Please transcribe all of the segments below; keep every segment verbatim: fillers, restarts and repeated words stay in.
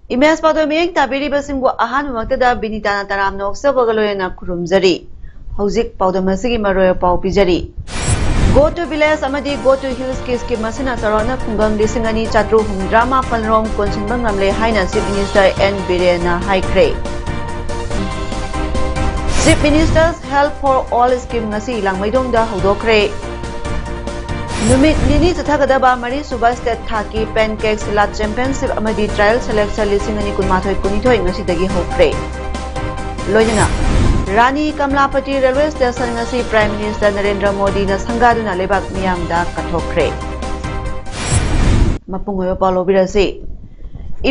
Image ꯄꯥꯎꯗꯝ ꯃꯤꯠꯌꯦꯡ ꯇꯥꯕꯤꯔꯤꯕꯁꯤꯡꯕꯨ ꯑꯍꯥꯟꯕꯃꯛꯇꯗ ꯕꯤꯅꯤꯇꯥꯅ ꯇꯔꯥꯝꯅ ꯑꯣꯛꯆꯕꯒ ꯂꯣꯏꯅꯅ ꯈꯨꯔꯨꯝꯖꯔꯤ꯫ ꯍꯧꯖꯤꯛ ꯄꯥꯎꯗꯝ ꯑꯁꯤꯒꯤ ꯃꯔꯣꯏ ꯄꯥꯎ ꯄꯤꯖꯔꯤ꯫ Go to Village ꯑꯃꯗꯤ Go to Hills scheme ꯑꯁꯤꯅ ꯆꯥꯎꯔꯥꯛꯅ ꯈꯨꯡꯒꯪ ꯂꯤꯁꯤꯡ ꯑꯅꯤ ꯆꯥꯇ꯭ꯔꯨꯛ ꯍꯨꯝꯗ꯭ꯔꯥ ꯃꯥꯄꯜ ꯔꯣꯝ ꯀꯣꯟꯁꯤꯟꯕ ꯉꯝꯂꯦ ꯍꯥꯏꯅ Chief Minister ꯑꯦꯟ ꯕꯤꯔꯦꯟꯅ ꯍꯥꯏꯈ꯭ꯔꯦ꯫ Chief Minister's Help for All scheme ꯉꯁꯤ ꯂꯥꯡꯃꯩꯗꯣꯡꯗ ꯍꯧꯗꯣꯛꯈ꯭ꯔꯦ꯫ ꯅꯨꯃꯤꯠ ꯅꯤꯅꯤ ꯆꯠꯊꯒꯗꯕ ꯃꯔꯤꯁꯨꯕ state ꯊꯥꯛꯀꯤ Pancake Salad Championship ꯑꯃꯗꯤ Trial Selection ꯂꯤꯁꯤꯡ ꯑꯅꯤ ꯀꯨꯟꯃꯥꯊꯣꯏ ꯀꯨꯟꯅꯤꯊꯣꯏ ꯉꯁꯤꯗꯒꯤ ꯍꯧꯈ꯭ꯔꯦ꯫ ꯂꯣꯏꯅꯅ ꯔꯥꯅꯤ ꯀꯃꯂꯥꯄꯇꯤ Railway Station ꯉꯁꯤ Prime Minister ꯅꯔꯦꯟꯗ꯭ꯔ ꯃꯣꯗꯤꯅ ꯁꯪꯒꯥꯗꯨꯅ ꯂꯩꯕꯥꯛ ꯃꯤꯌꯥꯝꯗ ꯀꯠꯊꯣꯛꯈ꯭ꯔꯦ꯫ ꯃꯄꯨꯡ ꯑꯣꯏꯕ ꯄꯥꯎ ꯂꯧꯕꯤꯔꯁꯤ꯫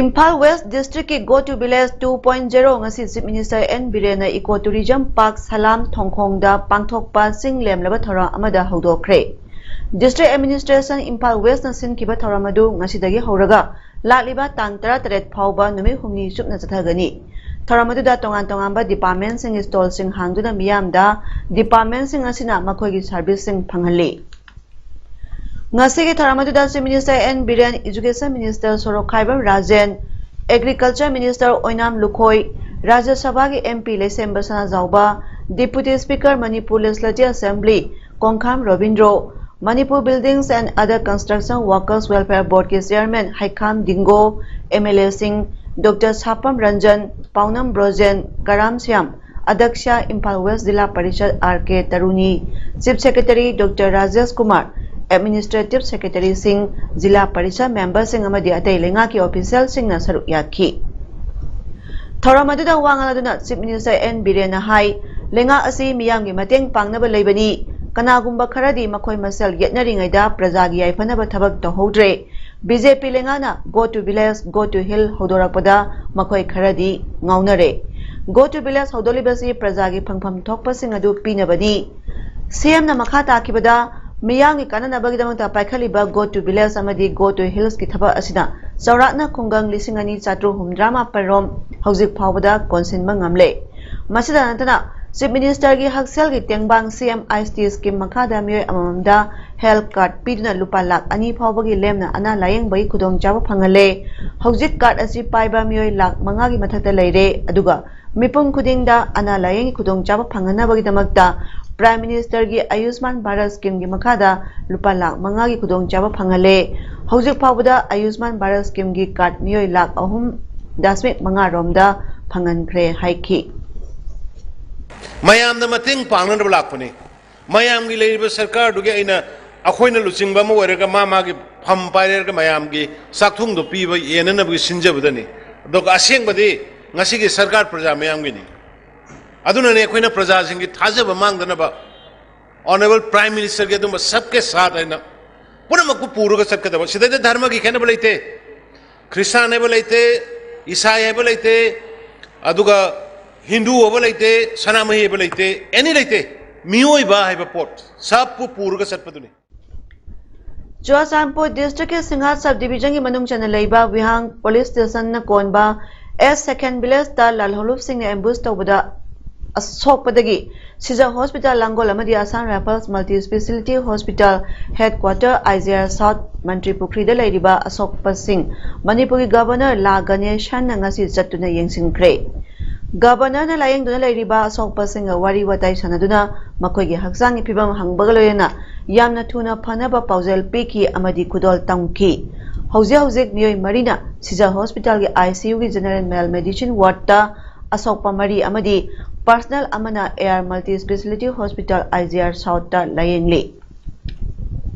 ꯏꯝꯐꯥꯜ West District ꯀꯤ Go to Village two point zero ꯉꯁꯤ Chief Minister ꯑꯦꯟ ꯕꯤꯔꯦꯟꯅ Eco Tourism Park ꯁꯂꯥꯝ ꯊꯣꯡꯈꯣꯡꯗ ꯄꯥꯡꯊꯣꯛꯄ ꯆꯤꯡ ꯂꯦꯝꯂꯕ ꯊꯧꯔꯝ ꯑꯃꯗ ꯍꯧꯗꯣꯛꯈ꯭ꯔꯦ꯫ District Administration ꯏꯝꯐꯥꯜ West ꯅ ꯁꯤꯟꯈꯤꯕ ꯊꯧꯔꯝ ꯑꯗꯨ ꯉꯁꯤꯗꯒꯤ ꯍꯧꯔꯒ ꯂꯥꯛꯂꯤꯕ ꯇꯥꯡ ꯇꯔꯥꯇꯔꯦꯠ ꯐꯥꯎꯕ ꯅꯨꯃꯤꯠ ꯍꯨꯝꯅꯤ ꯆꯨꯞꯅ ꯆꯠꯊꯒꯅꯤ꯫ ꯊꯧꯔꯝ ꯑꯗꯨꯗ ꯇꯣꯉꯥꯟ ꯇꯣꯉꯥꯟꯕ department ꯁꯤꯡꯒꯤ stall ꯁꯤꯡ ꯍꯥꯡꯗꯨꯅ ꯃꯤꯌꯥꯝꯗ department ꯁꯤꯡ ꯑꯁꯤꯅ ꯃꯈꯣꯏꯒꯤ service ꯁꯤꯡ ꯐꯪꯍꯜꯂꯤ꯫ ꯉꯁꯤꯒꯤ ꯊꯧꯔꯝ ꯑꯗꯨꯗ Chief Minister N Biren, Education Minister Sorokhaibam Rajen, Agriculture Minister Oinam Lukhoi, Rajya ꯁꯚꯥꯒꯤ M P Leishemba Sanajaoba, Deputy Speaker Manipur Legislative Assembly Kongkham Robindro, Manipur Buildings and Other Construction Workers Welfare Board ꯀꯤ Chairman ꯍꯩꯈꯥꯝ ꯗꯤꯡꯒꯣ, ꯑꯦꯝ ꯑꯦꯜ ꯑꯦ ꯁꯤꯡ ꯗꯣꯛꯇꯔ ꯁꯥꯄꯝ ꯔꯟꯖꯟ, ꯄꯥꯎꯅꯝ ꯕ꯭ꯔꯣꯖꯦꯟ, ꯀꯔꯥꯝ ꯁ꯭ꯌꯥꯝ, ꯑꯗꯛꯁ꯭ꯌ ꯏꯝꯐꯥꯜ West ꯖꯤꯂꯥ ꯄꯔꯤꯁꯗ ꯑꯥꯔ ꯀꯦ ꯇꯔꯨꯅꯤ, Chief Secretary doctor Rajesh Kumar, Administrative Secretary ꯁꯤꯡ, ꯖꯤꯂꯥ ꯄꯔꯤꯁꯗ member ꯁꯤꯡ ꯑꯃꯗꯤ ꯑꯇꯩ ꯂꯩꯉꯥꯛꯀꯤ official ꯁꯤꯡꯅ ꯁꯔꯨꯛ ꯌꯥꯈꯤ꯫ ꯊꯧꯔꯝ ꯑꯗꯨꯗ ꯋꯥ ꯉꯥꯡꯂꯗꯨꯅ Chief Minister ꯑꯦꯟ ꯕꯤꯔꯦꯟꯅ ꯍꯥꯏ, ꯂꯩꯉꯥꯛ ꯑꯁꯤ ꯃꯤꯌꯥꯝꯒꯤ ꯃꯇꯦꯡ ꯄꯥꯡꯅꯕ ꯂꯩꯕꯅꯤ꯫ ꯀꯅꯥꯒꯨꯝꯕ ꯈꯔꯗꯤ ꯃꯈꯣꯏ ꯃꯁꯦꯜ ꯌꯦꯠꯅꯔꯤꯉꯩꯗ ꯄ꯭ꯔꯖꯥꯒꯤ ꯌꯥꯏꯐꯅꯕ ꯊꯕꯛ ꯇꯧꯍꯧꯗ꯭ꯔꯦ꯫ ꯕꯤ ꯖꯦ ꯄꯤ ꯂꯩꯉꯥꯛꯅ "Go to village, go to hill" ꯍꯧꯗꯣꯔꯛꯄꯗ ꯃꯈꯣꯏ ꯈꯔꯗꯤ ꯉꯥꯎꯅꯔꯦ꯫ "Go to village" ꯍꯧꯗꯣꯛꯂꯤꯕꯁꯤ ꯄ꯭ꯔꯖꯥꯒꯤ ꯐꯪꯐꯝ ꯊꯣꯛꯄꯁꯤꯡ ꯑꯗꯨ ꯄꯤꯅꯕꯅꯤ꯫ ꯁꯤ ꯑꯦꯝꯅ ꯃꯈꯥ ꯇꯥꯈꯤꯕꯗ, ꯃꯤꯌꯥꯝꯒꯤ ꯀꯥꯟꯅꯅꯕꯒꯤꯗꯃꯛꯇ ꯄꯥꯏꯈꯠꯂꯤꯕ "Go to village" ꯑꯃꯗꯤ "Go to hill"ꯒꯤ ꯊꯕꯛ ꯑꯁꯤꯅ ꯆꯥꯎꯔꯥꯛꯅ ꯈꯨꯡꯒꯪ ꯂꯤꯁꯤꯡ ꯑꯅꯤ ꯆꯥꯇ꯭ꯔꯨꯛ ꯍꯨꯝꯗ꯭ꯔꯥ ꯃꯥꯄꯜ ꯔꯣꯝ ꯍꯧꯖꯤꯛ ꯐꯥꯎꯕꯗ ꯀꯣꯟꯁꯤꯟꯕ ꯉꯝꯂꯦ꯫ ꯃꯁꯤꯗ ꯅꯠꯇꯅ, ꯆꯤꯐ ꯃꯤꯅꯤꯁꯇꯔꯒꯤ ꯍꯛꯁꯦꯜꯒꯤ ꯇꯦꯡꯕꯥꯡ ꯁꯤ M I C T scheme ꯃꯈꯥꯗ ꯃꯤꯑꯣꯏ ꯑꯃꯃꯝꯗ ꯍꯦꯜꯊ ꯀꯥꯔꯗ ꯄꯤꯗꯨꯅ ꯂꯨꯄꯥ ꯂꯥꯈ ꯑꯅꯤ ꯐꯥꯎꯕꯒꯤ ꯂꯦꯝꯅ ꯑꯅꯥ ꯂꯥꯌꯦꯡꯕꯒꯤ ꯈꯨꯗꯣꯡꯆꯥꯕ ꯐꯪꯍꯜꯂꯦ꯫ ꯍꯧꯖꯤꯛ ꯀꯥꯔꯗ ꯑꯁꯤ ꯄꯥꯏꯕ ꯃꯤꯑꯣꯏ ꯂꯥꯈ ꯃꯉꯥꯒꯤ ꯃꯊꯛꯇ ꯂꯩꯔꯦ, ꯑꯗꯨꯒ ꯃꯤꯄꯨꯝ ꯈꯨꯗꯤꯡꯗ ꯑꯅꯥ ꯂꯥꯌꯦꯡꯒꯤ ꯈꯨꯗꯣꯡꯆꯥꯕ ꯐꯪꯍꯟꯅꯕꯒꯤꯗꯃꯛꯇ ꯄ꯭ꯔꯥꯏꯝ ꯃꯤꯅꯤꯁꯇꯔꯒꯤ ꯑꯌꯨꯁꯃꯥꯟ ꯚꯥꯔꯠ ꯁ꯭ꯀꯤꯝꯒꯤ ꯃꯈꯥꯗ ꯂꯨꯄꯥ ꯂꯥꯈ ꯃꯉꯥꯒꯤ ꯈꯨꯗꯣꯡꯆꯥꯕ ꯐꯪꯍꯜꯂꯦ꯫ ꯍꯧꯖꯤꯛ ꯐꯥꯎꯕꯗ ꯑꯌꯨꯁꯃꯥꯟ ꯚꯥꯔꯠ ꯁ꯭ꯀꯤꯝꯒꯤ ꯀꯥꯔꯗ ꯃꯤꯑꯣꯏ ꯂꯥꯈ ꯑꯍꯨꯝ ꯗꯁꯃꯤꯛ ꯃꯉꯥ ꯔꯣꯝꯗ ꯐꯪꯍꯟꯈ꯭ꯔꯦ ꯍꯥꯏꯈꯤ꯫ ꯃꯌꯥꯝꯗ ꯃꯇꯦꯡ ꯄꯥꯡꯅꯅꯕ ꯂꯥꯛꯄꯅꯤ꯫ ꯃꯌꯥꯝꯒꯤ ꯂꯩꯔꯤꯕ ꯁꯔꯀꯥꯔꯗꯨꯒꯤ ꯑꯩꯅ, ꯑꯩꯈꯣꯏꯅ ꯂꯨꯆꯤꯡꯕ ꯑꯃ ꯑꯣꯏꯔꯒ ꯃꯥ ꯃꯥꯒꯤ ꯐꯝ ꯄꯥꯏꯔꯒ ꯃꯌꯥꯝꯒꯤ ꯆꯥꯛꯊꯨꯡꯗꯣ ꯄꯤꯕ ꯌꯦꯟꯅꯅꯕꯒꯤ ꯁꯤꯟꯖꯕꯗꯅꯤ꯫ ꯑꯗꯨꯒ ꯑꯁꯦꯡꯕꯗꯤ ꯉꯁꯤꯒꯤ ꯁꯔꯀꯥꯔ ꯄ꯭ꯔꯖꯥ ꯃꯌꯥꯝꯒꯤꯅꯤ꯫ ꯑꯗꯨꯅꯅꯦ ꯑꯩꯈꯣꯏꯅ ꯄ꯭ꯔꯖꯥꯁꯤꯡꯒꯤ ꯊꯥꯖꯕ ꯃꯥꯡꯗꯅꯕ ꯑꯣꯅꯔꯦꯕꯜ ꯄ꯭ꯔꯥꯏꯝ ꯃꯤꯅꯤꯁꯇꯔꯒꯤ ꯑꯗꯨꯝꯕ "ꯁꯕꯀꯦ ꯁꯥꯊ" ꯍꯥꯏꯅ ꯄꯨꯝꯅꯃꯛꯄꯨ ꯄꯨꯔꯒ ꯆꯠꯀꯗꯕ꯫ ꯁꯤꯗꯩꯗ ꯙꯔꯃꯒꯤ ꯈꯦꯠꯅꯕ ꯂꯩꯇꯦ꯫ ꯈ꯭ꯔꯤꯁꯇꯥꯟ ꯍꯥꯏꯕ ꯂꯩꯇꯦ, ꯏꯁꯥꯏ ꯍꯥꯏꯕ ꯂꯩꯇꯦ, ꯑꯗꯨꯒ ꯍꯤꯟꯗꯨ ꯍꯥꯏꯕ ꯂꯩꯇꯦ, ꯁꯅꯥꯃꯍꯤ ꯍꯥꯏꯕ ꯂꯩꯇꯦ, ꯑꯦꯅꯤ ꯂꯩꯇꯦ꯫ ꯃꯤꯑꯣꯏꯕ ꯍꯥꯏꯕ ꯄꯣꯠ ꯁꯕꯄꯨ ꯄꯨꯔꯒ ꯆꯠꯄꯗꯨꯅꯤ꯫ ꯆꯨꯔꯥꯆꯥꯟꯄꯨꯔ ꯗꯤꯁꯇ꯭ꯔꯤꯛꯀꯤ ꯁꯤꯡꯍꯥꯠ ꯁꯕ ꯗꯤꯕꯤꯖꯟꯒꯤ ꯃꯅꯨꯡ ꯆꯟꯅ ꯂꯩꯕ ꯋꯤꯍꯥꯡ ꯄꯨꯂꯤꯁ ꯁ꯭ꯇꯦꯁꯟꯅ ꯀꯣꯟꯕ ꯑꯦꯁ ꯁꯦꯀꯦꯟ ꯚꯤꯂꯦꯖꯇ ꯂꯥꯜꯍꯧꯂꯨꯞꯁꯤꯡꯅ ꯑꯦꯝꯕꯨꯁ ꯇꯧꯕꯗ ꯑꯁꯣꯛꯄꯗꯒꯤ ꯁꯤꯖ ꯍꯣꯁꯄꯤꯇꯥꯜ ꯂꯥꯡꯒꯣꯜ ꯑꯃꯗꯤ Assam rifles multi speciality hospital headquarter I G R south Mantri ꯄꯨꯈ꯭ꯔꯤꯗ ꯂꯩꯔꯤꯕ ꯑꯁꯣꯛꯄꯁꯤꯡ ꯃꯅꯤꯄꯨꯔꯒꯤ ꯒꯕꯔꯅꯔ ꯂꯥ ꯒꯅꯦꯁꯟꯅ ꯉꯁꯤ ꯆꯠꯇꯨꯅ ꯌꯦꯡꯁꯤꯟꯈ꯭ꯔꯦ꯫ ꯒꯕꯔꯅꯔꯅ ꯂꯥꯌꯦꯡꯗꯨꯅ ꯂꯩꯔꯤꯕ ꯑꯁꯣꯛꯄꯁꯤꯡꯒ ꯋꯥꯔꯤ ꯋꯥꯇꯥꯏ ꯁꯥꯟꯅꯗꯨꯅ ꯃꯈꯣꯏꯒꯤ ꯍꯛꯆꯥꯡꯒꯤ ꯐꯤꯕꯝ ꯍꯪꯕꯒ ꯂꯣꯏꯅꯅ ꯌꯥꯝꯅ ꯊꯨꯅ ꯐꯅꯕ ꯄꯥꯎꯖꯦꯜ ꯄꯤꯈꯤ ꯑꯃꯗꯤ ꯈꯨꯗꯣꯜ ꯇꯝꯈꯤ꯫ ꯍꯧꯖꯤꯛ ꯍꯧꯖꯤꯛ ꯃꯤꯑꯣꯏ ꯃꯔꯤꯅ ꯁꯤꯖ ꯍꯣꯁꯄꯤꯇꯥꯜꯒꯤ ꯑꯥꯏ ꯁꯤ ꯌꯨꯒꯤ ꯖꯦꯅꯔꯦꯜ ꯃꯦꯜ ꯃꯦꯗꯤꯁꯤꯟ ꯋꯥꯔꯗꯇ, ꯑꯁꯣꯛꯄ ꯃꯔꯤ ꯑꯃꯗꯤ ꯄꯔꯁꯅꯦꯜ ꯑꯃꯅ A R multi speciality hospital I G R ꯁꯥꯎꯠꯇ ꯂꯥꯌꯦꯡꯂꯤ꯫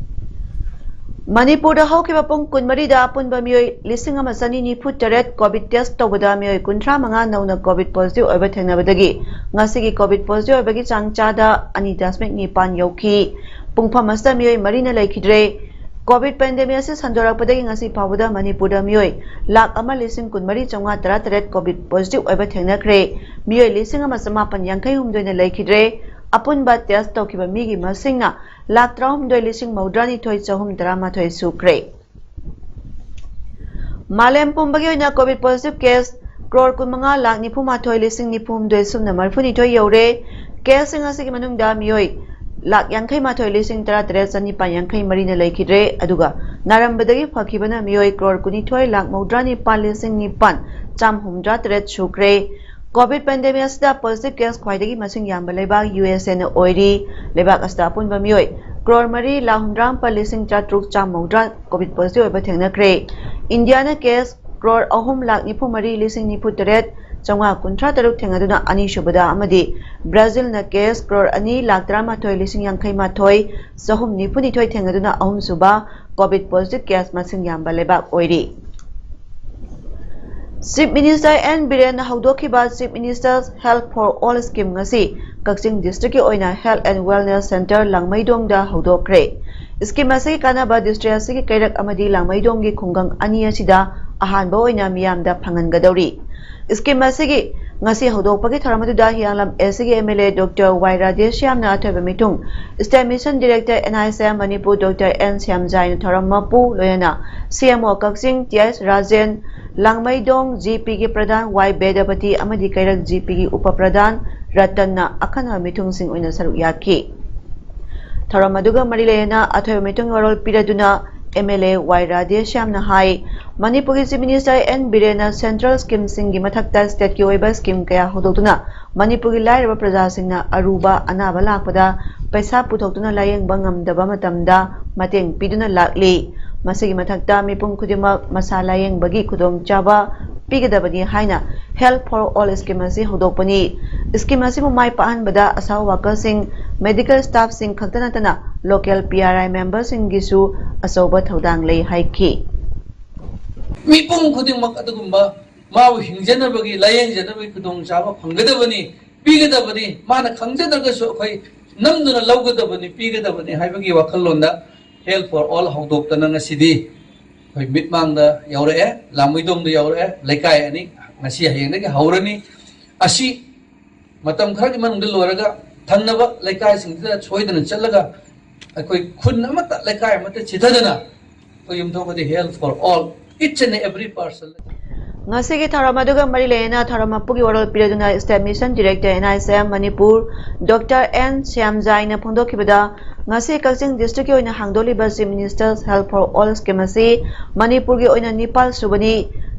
ꯃꯅꯤꯄꯨꯔꯗ ꯍꯧꯈꯤꯕ ꯄꯨꯡ ꯀꯨꯟꯃꯔꯤꯗ ꯑꯄꯨꯟꯕ ꯃꯤꯑꯣꯏ ꯂꯤꯁꯤꯡ ꯑꯃ ꯆꯅꯤ ꯅꯤꯐꯨ ꯇꯔꯦꯠ ꯀꯣꯚꯤꯗ ꯇꯦꯁ ꯇꯧꯕꯗ ꯃꯤꯑꯣꯏ ꯀꯨꯟꯊ꯭ꯔꯥ ꯃꯉꯥ ꯅꯧꯅ ꯀꯣꯚꯤꯗ ꯄꯣꯖꯤꯇꯤꯚ ꯑꯣꯏꯕ ꯊꯦꯡꯅꯕꯗꯒꯤ ꯉꯁꯤꯒꯤ ꯀꯣꯚꯤꯗ ꯄꯣꯖꯤꯇꯤꯚ ꯑꯣꯏꯕꯒꯤ ꯆꯥꯡ ꯆꯥꯗ ꯑꯅꯤ ꯗꯁꯃꯤꯛ ꯅꯤꯄꯥꯟ ꯌꯧꯈꯤ꯫ ꯄꯨꯡꯐꯝ ꯑꯁꯤꯗ ꯃꯤꯑꯣꯏ ꯃꯔꯤꯅ ꯂꯩꯈꯤꯗ꯭ꯔꯦ꯫ ꯀꯣꯚꯤꯗ ꯄꯦꯟꯗꯦꯃꯤꯛ ꯑꯁꯤ ꯁꯟꯗꯣꯔꯛꯄꯗꯒꯤ ꯉꯁꯤ ꯐꯥꯎꯕꯗ ꯃꯅꯤꯄꯨꯔꯗ ꯃꯤꯑꯣꯏ ꯂꯥꯈ ꯑꯃ ꯂꯤꯁꯤꯡ ꯀꯨꯟꯃꯔꯤ ꯆꯥꯝꯃꯉꯥ ꯇꯔꯥꯇꯔꯦꯠ ꯀꯣꯚꯤꯗ ꯄꯣꯖꯤꯇꯤꯚ ꯑꯣꯏꯕ ꯊꯦꯡꯅꯈ꯭ꯔꯦ꯫ ꯃꯤꯑꯣꯏ ꯂꯤꯁꯤꯡ ꯑꯃ ꯆꯃꯥꯄꯟ ꯌꯥꯡꯈꯩ ꯍꯨꯝꯗꯣꯏꯅ ꯂꯩꯈꯤꯗ꯭ꯔꯦ꯫ ꯑꯄꯨꯟꯕ ꯇꯦꯁ ꯇꯧꯈꯤꯕ ꯃꯤꯒꯤ ꯃꯁꯤꯡꯅ ꯂꯥꯈ ꯇꯔꯥꯍꯨꯝꯗꯣꯏ ꯂꯤꯁꯤꯡ ꯃꯧꯗ꯭ꯔꯥꯅꯤꯊꯣꯏ ꯆꯍꯨꯝ ꯇꯔꯥꯃꯥꯊꯣꯏ ꯁꯨꯈ꯭ꯔꯦ꯫ ꯃꯥꯂꯦꯝ ꯄꯨꯝꯕꯒꯤ ꯑꯣꯏꯅ ꯀꯣꯚꯤꯗ ꯄꯣꯖꯤꯇꯤꯚ ꯀꯦꯁ ꯀ꯭ꯔꯣꯔ ꯀꯨꯟꯃꯉꯥ ꯂꯥꯈ ꯅꯤꯐꯨ ꯃꯥꯊꯣꯏ ꯂꯤꯁꯤꯡ ꯅꯤꯐꯨ ꯍꯨꯝꯗꯣꯏ ꯁꯨꯞꯅ ꯃꯔꯤꯐꯨꯅꯤꯊꯣꯏ ꯌꯧꯔꯦ꯫ ꯀꯦꯁꯁꯤꯡ ꯑꯁꯤꯒꯤ ꯃꯅꯨꯡꯗ ꯃꯤꯑꯣꯏ ꯂꯥꯈ ꯌꯥꯡꯈꯩ ꯃꯥꯊꯣꯏ ꯂꯤꯁꯤꯡ ꯇꯔꯥꯇꯔꯦꯠ ꯆꯅꯤꯄꯥꯟ ꯌꯥꯡꯈꯩ ꯃꯔꯤꯅ ꯂꯩꯈꯤꯗ꯭ꯔꯦ꯫ ꯑꯗꯨꯒ ꯅꯥꯔꯝꯕꯗꯒꯤ ꯐꯈꯤꯕꯅ ꯃꯤꯑꯣꯏ ꯀ꯭ꯔꯣꯔ ꯀꯨꯟꯅꯤꯊꯣꯏ ꯂꯥꯈ ꯃꯧꯗ꯭ꯔꯥ ꯅꯤꯄꯥꯟ ꯂꯤꯁꯤꯡ ꯅꯤꯄꯥꯟ ꯆꯥꯝ ꯍꯨꯝꯗ꯭ꯔꯥ ꯇꯔꯦꯠ ꯁꯨꯈ꯭ꯔꯦ꯫ ꯀꯣꯚꯤꯗ ꯄꯦꯟꯗꯦꯃꯤꯛ ꯑꯁꯤꯗ ꯄꯣꯖꯤꯇꯤꯚ ꯀꯦꯁ ꯈ꯭ꯋꯥꯏꯗꯒꯤ ꯃꯁꯤꯡ ꯌꯥꯝꯕ ꯂꯩꯕꯥꯛ ꯌꯨ ꯑꯦꯁ ꯑꯦꯅ ꯑꯣꯏꯔꯤ꯫ ꯂꯩꯕꯥꯛ ꯑꯁꯤꯗ ꯑꯄꯨꯟꯕ ꯃꯤꯑꯣꯏ ꯀ꯭ꯔꯣꯔ ꯃꯔꯤ ꯂꯥꯈ ꯍꯨꯝꯗ꯭ꯔꯥ ꯃꯥꯄꯟ ꯂꯤꯁꯤꯡ ꯇꯔꯥꯇꯔꯨꯛ ꯆꯥꯝꯃꯧꯗ꯭ꯔꯥ ꯀꯣꯚꯤꯗ ꯄꯣꯖꯤꯇꯤꯚ ꯑꯣꯏꯕ ꯊꯦꯡꯅꯈ꯭ꯔꯦ꯫ ꯏꯟꯗꯤꯌꯥꯅ ꯀꯦꯁ ꯀ꯭ꯔꯣꯔ ꯑꯍꯨꯝ ꯂꯥꯈ ꯅꯤꯐꯨ ꯃꯔꯤ ꯂꯤꯁꯤꯡ ꯅꯤꯐꯨ ꯇꯔꯦꯠ ꯆꯥꯝꯃꯉꯥ ꯀꯨꯟꯊ꯭ꯔꯥ ꯇꯔꯨꯛ ꯊꯦꯡꯅꯗꯨꯅ ꯑꯅꯤꯁꯨꯕꯗ ꯑꯃꯗꯤ ꯕ꯭ꯔꯥꯖꯤꯜꯅ ꯀꯦꯁ ꯀ꯭ꯔꯣꯔ ꯑꯅꯤ ꯂꯥꯈ ꯇꯔꯥꯃꯥꯊꯣꯏ ꯂꯤꯁꯤꯡ ꯌꯥꯡꯈꯩ ꯃꯥꯊꯣꯏ ꯆꯍꯨꯝ ꯅꯤꯐꯨꯅꯤꯊꯣꯏ ꯊꯦꯡꯅꯗꯨꯅ ꯑꯍꯨꯝꯁꯨꯕ ꯀꯣꯚꯤꯗ ꯄꯣꯖꯤꯇꯤꯚ ꯀꯦꯁ ꯃꯁꯤꯡ ꯌꯥꯝꯕ ꯂꯩꯕꯥꯛ ꯑꯣꯏꯔꯤ꯫ ꯆꯤꯐ ꯃꯤꯅꯤꯁꯇꯔ ꯑꯦꯟ ꯕꯤꯔꯦꯟꯅ ꯍꯧꯗꯣꯛꯈꯤꯕ chief minister health for all scheme ꯑꯁꯤ ꯀꯛꯆꯤꯡ ꯗꯤꯁꯇ꯭ꯔꯤꯛꯀꯤ ꯑꯣꯏꯅ ꯍꯦꯜꯊ ꯑꯦꯟ ꯋꯦꯜꯅꯦꯁ ꯁꯦꯟꯇꯔ ꯂꯥꯡꯃꯩꯗꯣꯡꯗ ꯍꯧꯗꯣꯛꯈ꯭ꯔꯦ꯫ ꯁ꯭ꯀꯤꯝ ꯑꯁꯤꯒꯤ ꯀꯥꯟꯅꯕ ꯗꯤꯁꯇ꯭ꯔꯤꯛ ꯑꯁꯤꯒꯤ ꯀꯩꯔꯛ ꯑꯃꯗꯤ ꯂꯥꯡꯃꯩꯗꯣꯡꯒꯤ ꯈꯨꯡꯒꯪ ꯑꯅꯤ ꯑꯁꯤꯗ ꯑꯍꯥꯟꯕ ꯑꯣꯏꯅ ꯃꯤꯌꯥꯝꯗ ꯐꯪꯍꯟꯒꯗꯧꯔꯤ꯫ ꯁ꯭ꯀꯤꯝ ꯑꯁꯤꯒꯤ ꯉꯁꯤ ꯍꯧꯗꯣꯛꯄꯒꯤ ꯊꯧꯔꯝ ꯑꯗꯨꯗ ꯍꯤꯌꯥꯡꯂꯝ ꯑꯦꯁ ꯁꯤꯒꯤ M L A doctor Y ꯔꯥꯙꯦꯁ꯭ꯌꯥꯝꯅ ꯑꯊꯣꯏꯕ ꯃꯤꯊꯨꯡ, state mission director N I S M Manipur doctor N ꯁ꯭ꯌꯥꯝꯖꯥꯏꯅ ꯊꯧꯔꯝ ꯃꯄꯨ, ꯂꯣꯏꯅꯅ C M O Kakching T S Rajen, Langmeidong G ꯄꯤꯒꯤ ꯄ꯭ꯔꯙꯥꯟ ꯋꯥꯏ ꯕꯦꯗꯄꯇꯤ ꯑꯃꯗꯤ ꯀꯩꯔꯛ ꯖꯤ ꯄꯤꯒꯤ ꯎꯄ ꯄ꯭ꯔꯙꯥꯟ ꯔꯇꯟꯅ ꯑꯈꯟꯅꯕ ꯃꯤꯊꯨꯡꯁꯤꯡ ꯑꯣꯏꯅ ꯁꯔꯨꯛ ꯌꯥꯈꯤ꯫ ꯊꯧꯔꯝ ꯑꯗꯨꯒ ꯃꯔꯤ ꯂꯩꯅꯅ ꯑꯊꯣꯏꯕ ꯃꯤꯊꯨꯡ ꯋꯥꯔꯣꯜ ꯄꯤꯔꯗꯨꯅ ꯑꯦꯝ ꯑꯦꯜ ꯑꯦ ꯋꯥꯏ ꯔꯥꯙꯦꯁ꯭ꯌꯥꯝꯅ ꯍꯥꯏ, ꯃꯅꯤꯄꯨꯔꯒꯤ ꯆꯤꯐ ꯃꯤꯅꯤꯁꯇꯔ ꯑꯦꯟ ꯕꯤꯔꯦꯟꯅ ꯁꯦꯟꯇ꯭ꯔꯦꯜ ꯁ꯭ꯀꯤꯝꯁꯤꯡꯒꯤ ꯃꯊꯛꯇ ꯁ꯭ꯇꯦꯠꯀꯤ ꯑꯣꯏꯕ ꯁ꯭ꯀꯤꯝ ꯀꯌꯥ ꯍꯧꯗꯣꯛꯇꯨꯅ ꯃꯅꯤꯄꯨꯔꯒꯤ ꯂꯥꯏꯔꯕ ꯄ꯭ꯔꯖꯥꯁꯤꯡꯅ ꯑꯔꯨꯕ ꯑꯅꯥꯕ ꯂꯥꯛꯄꯗ ꯄꯩꯁꯥ ꯄꯨꯊꯣꯛꯇꯨꯅ ꯂꯥꯌꯦꯡꯕ ꯉꯝꯗꯕ ꯃꯇꯝꯗ ꯃꯇꯦꯡ ꯄꯤꯗꯨꯅ ꯂꯥꯛꯂꯤ꯫ ꯃꯁꯤꯒꯤ ꯃꯊꯛꯇ ꯃꯤꯄꯨꯝ ꯈꯨꯗꯤꯡꯃꯛ ꯃꯁꯥ ꯂꯥꯌꯦꯡꯕꯒꯤ ꯈꯨꯗꯣꯡꯆꯥꯕ ꯄꯤꯒꯗꯕꯅꯤ ꯍꯥꯏꯅ ꯍꯦꯜꯊ ꯐꯣꯔ ꯑꯣꯜ ꯁ꯭ꯀꯤꯝ ꯑꯁꯤ ꯍꯧꯗꯣꯛꯄꯅꯤ꯫ ꯁ꯭ꯀꯤꯝ ꯑꯁꯤꯕꯨ ꯃꯥꯏ ꯄꯥꯛꯍꯟꯕꯗ ꯑꯁꯥ ꯋꯥꯀꯔꯁꯤꯡ, ꯃꯦꯗꯤꯀꯦꯜ ꯁ꯭ꯇꯥꯐꯁꯤꯡ ꯈꯛꯇ ꯅꯠꯇꯅ ꯂꯣꯀꯦꯜ ꯄꯤ ꯑꯥꯔ ꯑꯥꯏ ꯃꯦꯝꯕꯔꯁꯤꯡꯒꯤꯁꯨ ꯑꯆꯧꯕ ꯊꯧꯗꯥꯡ ꯂꯩ ꯍꯥꯏꯈꯤ꯫ ꯃꯤꯄꯨꯝ ꯈꯨꯗꯤꯡꯃꯛ ꯑꯗꯨꯒꯨꯝꯕ ꯃꯥꯕꯨ ꯍꯤꯡꯖꯅꯕꯒꯤ, ꯂꯥꯌꯦꯡꯖꯅꯕꯒꯤ ꯈꯨꯗꯣꯡꯆꯥꯕ ꯐꯪꯒꯗꯕꯅꯤ, ꯄꯤꯒꯗꯕꯅꯤ꯫ ꯃꯥꯅ ꯈꯪꯖꯗ꯭ꯔꯒꯁꯨ ꯑꯩꯈꯣꯏ ꯅꯝꯗꯨꯅ ꯂꯧꯒꯗꯕꯅꯤ, ꯄꯤꯒꯗꯕꯅꯤ ꯍꯥꯏꯕꯒꯤ ꯋꯥꯈꯜꯂꯣꯟꯗ Health for All ꯍꯧꯗꯣꯛꯇꯅ ꯉꯁꯤꯗꯤ ꯑꯩꯈꯣꯏ ꯃꯤꯠꯃꯥꯡꯗ ꯌꯧꯔꯛꯑꯦ, ꯂꯥꯡꯃꯩꯗꯣꯡꯗ ꯌꯧꯔꯛꯑꯦ꯫ ꯂꯩꯀꯥꯏ ꯑꯅꯤ ꯉꯁꯤ ꯍꯌꯦꯡꯗꯒꯤ ꯍꯧꯔꯅꯤ꯫ ꯑꯁꯤ ꯃꯇꯝ ꯈꯔꯒꯤ ꯃꯅꯨꯡꯗ ꯂꯣꯏꯔꯒ ꯊꯪꯅꯕ ꯂꯩꯀꯥꯏꯁꯤꯡꯁꯤꯗ ꯁꯣꯏꯗꯅ ꯆꯠꯂꯒ ꯑꯩꯈꯣꯏ ꯈꯨꯟ ꯑꯃꯠꯇ, ꯂꯩꯀꯥꯏ ꯑꯃꯠꯇ ꯆꯤꯊꯗꯅ ꯑꯩꯈꯣꯏ ꯌꯨꯝꯊꯣꯡ ꯈꯨꯗꯤꯡ Health for All, each and every person꯫ ꯉꯁꯤꯒꯤ ꯊꯧꯔꯝ ꯑꯗꯨꯒ ꯃꯔꯤ ꯂꯩꯅꯅ ꯊꯧꯔꯝ ꯃꯄꯨꯒꯤ ꯋꯥꯔꯣꯜ ꯄꯤꯔꯗꯨꯅ State Mission Director N I C M Manipur doctor N ꯁ꯭ꯌꯥꯝꯖꯥꯏꯅ ꯐꯣꯡꯗꯣꯛꯈꯤꯕꯗ, ꯉꯁꯤ ꯀꯛꯆꯤꯡ ꯗꯤꯁꯇ꯭ꯔꯤꯛꯀꯤ ꯑꯣꯏꯅ ꯍꯥꯡꯗꯣꯛꯂꯤꯕ Chief Minister's Health for All ꯁ꯭ꯀꯤꯝ ꯑꯁꯤ ꯃꯅꯤꯄꯨꯔꯒꯤ ꯑꯣꯏꯅ ꯅꯤꯄꯥꯜ ꯁꯨꯕꯅꯤ꯫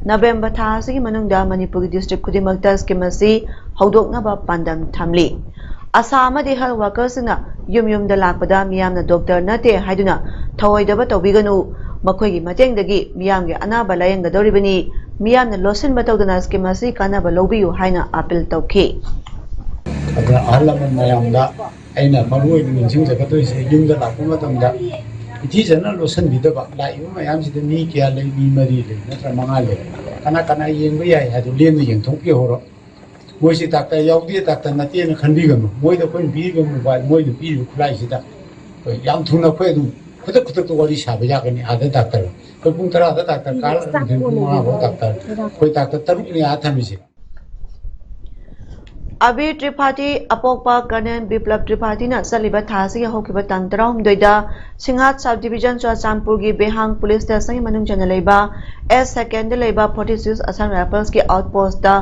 ꯅꯕꯦꯝꯕꯔ ꯊꯥ ꯑꯁꯤꯒꯤ ꯃꯅꯨꯡꯗ ꯃꯅꯤꯄꯨꯔꯒꯤ ꯗꯤꯁꯇ꯭ꯔꯤꯛ ꯈꯨꯗꯤꯡꯃꯛꯇ ꯁ꯭ꯀꯤꯝ ꯑꯁꯤ ꯍꯧꯗꯣꯛꯅꯕ ꯄꯥꯟꯗꯝ ꯊꯝꯂꯤ꯫ ꯑꯁꯥ ꯑꯃꯗꯤ ꯍꯦꯜꯊ ꯋꯥꯔꯀꯔꯁꯤꯡꯅ ꯌꯨꯝ ꯌꯨꯝꯗ ꯂꯥꯛꯄꯗ ꯃꯤꯌꯥꯝꯅ ꯗꯣꯛꯇꯔ ꯅꯠꯇꯦ ꯍꯥꯏꯗꯨꯅ ꯊꯑꯣꯏꯗꯕ ꯇꯧꯕꯤꯒꯅꯨ꯫ ꯃꯈꯣꯏꯒꯤ ꯃꯇꯦꯡꯗꯒꯤ ꯃꯤꯌꯥꯝꯒꯤ ꯑꯅꯥꯕ ꯂꯥꯌꯦꯡꯒꯗꯧꯔꯤꯕꯅꯤ꯫ ꯃꯤꯌꯥꯝꯅ ꯂꯣꯠꯁꯤꯟꯕ ꯇꯧꯗꯅ ꯁ꯭ꯀꯤꯝ ꯑꯁꯤ ꯀꯥꯟꯅꯕ ꯂꯧꯕꯤꯌꯨ ꯍꯥꯏꯅ ꯑꯥꯄꯤꯜ ꯇꯧꯈꯤ꯫ ꯑꯗ ꯑꯍꯜ ꯂꯃꯟ ꯃꯌꯥꯝꯗ ꯑꯩꯅ ꯃꯔꯨ ꯑꯣꯏꯅ ꯅꯤꯡꯁꯤꯡꯖꯒꯗꯣꯏꯁꯦ, ꯌꯨꯝꯗ ꯂꯥꯛꯄ ꯃꯇꯝꯗ ꯏꯊꯤꯖꯅ ꯂꯣꯠꯁꯤꯟꯕꯤꯗꯕ꯫ ꯂꯥꯛꯏꯕ ꯃꯌꯥꯝꯁꯤꯗ ꯃꯤ ꯀꯌꯥ ꯂꯩ, ꯃꯤ ꯃꯔꯤ ꯂꯩ ꯅꯠꯇ꯭ꯔ ꯃꯉꯥ ꯂꯩ, ꯀꯅꯥ ꯀꯅꯥ ꯌꯦꯡꯕ ꯌꯥꯏ ꯍꯥꯏꯗꯣ ꯂꯦꯝꯅ ꯌꯦꯡꯊꯣꯛꯄꯤꯍꯧꯔꯣ꯫ ꯃꯣꯏꯁꯤ ꯗꯥꯛꯇꯔ ꯌꯥꯎꯗꯦ, ꯗꯥꯛꯇꯔ ꯅꯠꯇꯦꯅ ꯈꯟꯕꯤꯒꯅꯨ꯫ ꯃꯣꯏꯗ ꯑꯩꯈꯣꯏꯅ ꯄꯤꯔꯤꯕ ꯃꯣꯕꯥꯏꯜ, ꯃꯣꯏꯅ ꯄꯤꯔꯤꯕ ꯈꯨꯠꯂꯥꯏꯁꯤꯗ ꯑꯩꯈꯣꯏ ꯌꯥꯝ ꯊꯨꯅ ꯑꯩꯈꯣꯏ ꯑꯗꯨꯝ ꯈꯨꯗꯛ ꯈꯨꯗꯛꯇ ꯋꯥꯔꯤ ꯁꯥꯕ ꯌꯥꯒꯅꯤ꯫ ꯑꯥꯗ ꯗꯥꯛꯇꯔ ꯑꯩꯈꯣꯏ ꯄꯨꯡ ꯇꯔꯥꯗ ꯗꯥꯛꯇꯔ ꯀꯥꯔ ꯅꯨꯡꯊꯤꯜ ꯄꯨꯡ ꯃꯉꯥ ꯐꯥꯎ ꯗꯥꯛꯇꯔ, ꯑꯩꯈꯣꯏ ꯗꯥꯛꯇꯔ ꯇꯔꯨꯛꯅꯤ ꯑꯥ ꯊꯝꯃꯤꯁꯦ꯫ ꯑꯕꯤꯔ ꯇ꯭ꯔꯤꯄꯥꯊꯤ ꯑꯄꯣꯛꯄ ꯀꯔꯅꯦꯜ ꯕꯤꯄ꯭ꯂꯕ ꯇ꯭ꯔꯤꯄꯥꯊꯤꯅ ꯆꯠꯂꯤꯕ ꯊꯥ ꯑꯁꯤꯒꯤ ꯍꯧꯈꯤꯕ ꯇꯥꯡ ꯇꯔꯥꯍꯨꯝꯗꯣꯏꯗ ꯁꯤꯡꯍꯥꯠ ꯁꯕ ꯗꯤꯕꯤꯖꯟ ꯆꯨꯔꯥꯆꯥꯟꯄꯨꯔꯒꯤ ꯕꯦꯍꯥꯡ ꯄꯨꯂꯤꯁ ꯁ꯭ꯇꯦꯁꯟꯒꯤ ꯃꯅꯨꯡ ꯆꯟꯅ ꯂꯩꯕ ꯑꯦꯁ ꯁꯦꯀꯦꯟꯗ ꯂꯩꯕ ꯐꯣꯔꯇꯤ ꯁꯤꯛꯁ ꯑꯁꯥꯝ ꯔꯥꯏꯐꯜꯁꯀꯤ ꯑꯥꯎꯠꯄꯣꯁꯇ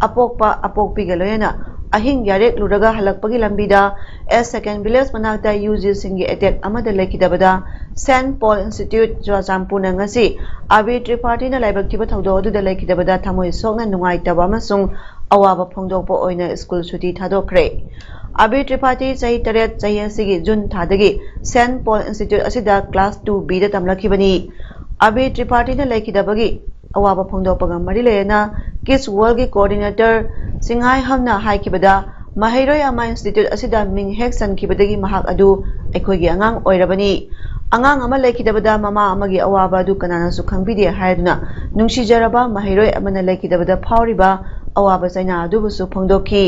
ꯑꯄꯣꯛꯄ ꯑꯄꯣꯛꯄꯤꯒ ꯂꯣꯏꯅꯅ ꯑꯍꯤꯡ ꯌꯥꯔꯦꯛꯂꯨꯔꯒ ꯍꯜꯂꯛꯄꯒꯤ ꯂꯝꯕꯤꯗ ꯑꯦꯁ ꯁꯦꯀꯦꯟ ꯚꯤꯂꯦꯖ ꯃꯅꯥꯛꯇ ꯌꯨ ꯖꯤꯁꯤꯡꯒꯤ ꯑꯦꯇꯦꯛ ꯑꯃꯗ ꯂꯩꯈꯤꯗꯕꯗ ꯁꯦꯟꯠ ꯄꯣꯜ ꯏꯟꯁꯇꯤꯇ꯭ꯌꯨꯠ ꯆꯨꯔꯥꯆꯥꯟꯄꯨꯔꯅ ꯉꯁꯤ ꯑꯕꯤꯔ ꯇ꯭ꯔꯤꯄꯥꯊꯤꯅ ꯂꯥꯏꯕꯛ ꯊꯤꯕ ꯊꯧꯗꯣꯛ ꯑꯗꯨꯗ ꯂꯩꯈꯤꯗꯕꯗ ꯊꯃꯣꯏ ꯁꯣꯛꯅ ꯅꯨꯡꯉꯥꯏꯇꯕ ꯑꯃꯁꯨꯡ ꯑꯋꯥꯕ ꯐꯣꯡꯗꯣꯛꯄ ꯑꯣꯏꯅ ꯁ꯭ꯀꯨꯜ ꯁꯨꯇꯤ ꯊꯥꯗꯣꯛꯈ꯭ꯔꯦ꯫ ꯑꯕꯤꯔ ꯇ꯭ꯔꯤꯄꯥꯊꯤ ꯆꯍꯤ ꯇꯔꯦꯠ, ꯆꯍꯤ ꯑꯁꯤꯒꯤ ꯖꯨꯟ ꯊꯥꯗꯒꯤ ꯁꯦꯟꯠ ꯄꯣꯜ ꯏꯟꯁꯇꯤꯇ꯭ꯌꯨꯠ ꯑꯁꯤꯗ ꯀ꯭ꯂꯥꯁ ꯇꯨ ꯕꯤꯗ ꯇꯝꯂꯛꯈꯤꯕꯅꯤ꯫ ꯑꯕꯤꯔ ꯇ꯭ꯔꯤꯄꯥꯊꯤꯅ ꯂꯩꯈꯤꯗꯕꯒꯤ ꯑꯋꯥꯕ ꯐꯣꯡꯗꯣꯛꯄꯒ ꯃꯔꯤ ꯂꯩꯅꯅ ꯀꯤꯗꯁ ꯋꯥꯔꯜꯒꯤ ꯀꯣꯑꯣꯔꯗꯤꯅꯦꯇꯔ ꯁꯤꯡꯍꯥꯏ ꯍꯝꯅ ꯍꯥꯏꯈꯤꯕꯗ, ꯃꯍꯩꯔꯣꯏ ꯑꯃ ꯏꯟꯁꯇꯤꯇ꯭ꯌꯨꯠ ꯑꯁꯤꯗ ꯃꯤꯡ ꯍꯦꯛ ꯆꯟꯈꯤꯕꯗꯒꯤ ꯃꯍꯥꯛ ꯑꯗꯨ ꯑꯩꯈꯣꯏꯒꯤ ꯑꯉꯥꯡ ꯑꯣꯏꯔꯕꯅꯤ꯫ ꯑꯉꯥꯡ ꯑꯃ ꯂꯩꯈꯤꯗꯕꯗ ꯃꯃꯥ ꯑꯃꯒꯤ ꯑꯋꯥꯕ ꯑꯗꯨ ꯀꯅꯥꯅꯁꯨ ꯈꯪꯕꯤꯗꯦ ꯍꯥꯏꯗꯨꯅ ꯅꯨꯡꯁꯤꯖꯔꯕ ꯃꯍꯩꯔꯣꯏ ꯑꯃꯅ ꯂꯩꯈꯤꯗꯕꯗ ꯐꯥꯎꯔꯤꯕ ꯑꯋꯥꯕ ꯆꯩꯅꯥ ꯑꯗꯨꯕꯨꯁꯨ ꯐꯣꯡꯗꯣꯛꯈꯤ꯫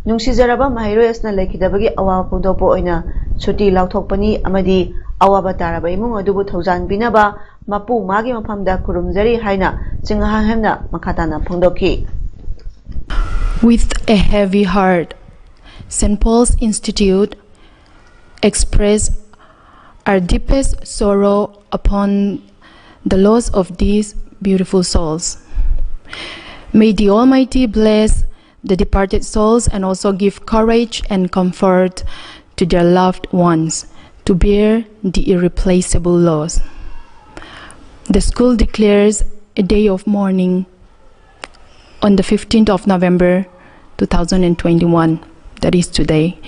ꯅꯨꯡꯁꯤꯖꯔꯕ ꯃꯍꯩꯔꯣꯏ ꯑꯁꯤꯅ ꯂꯩꯈꯤꯗꯕꯒꯤ ꯑꯋꯥꯕ ꯐꯣꯡꯗꯣꯛꯄ ꯑꯣꯏꯅ ꯁꯨꯇꯤ ꯂꯥꯎꯊꯣꯛꯄꯅꯤ ꯑꯃꯗꯤ ꯑꯋꯥꯕ ꯇꯥꯔꯕ ꯏꯃꯨꯡ ꯑꯗꯨꯕꯨ ꯊꯧꯖꯥꯟꯕꯤꯅꯕ ꯃꯄꯨ ꯃꯥꯒꯤ ꯃꯐꯝꯗ ꯈꯨꯔꯨꯝꯖꯔꯤ ꯍꯥꯏꯅ ꯆꯤꯡꯍꯥꯟꯍꯟꯅ ꯃꯈꯥ ꯇꯥꯅ ꯐꯣꯡꯗꯣꯛꯈꯤ꯫ With a heavy heart, Saint Paul's Institute express our deepest sorrow upon the loss of these beautiful souls. May the Almighty bless the departed souls and also give courage and comfort to their loved ones to bear the irreplaceable loss. The school declares a day of mourning on the fifteenth of November two thousand twenty-one, that is today.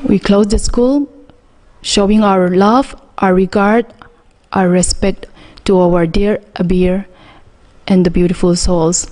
We close the school showing our love, our regard, our respect to our dear Abir and the beautiful souls.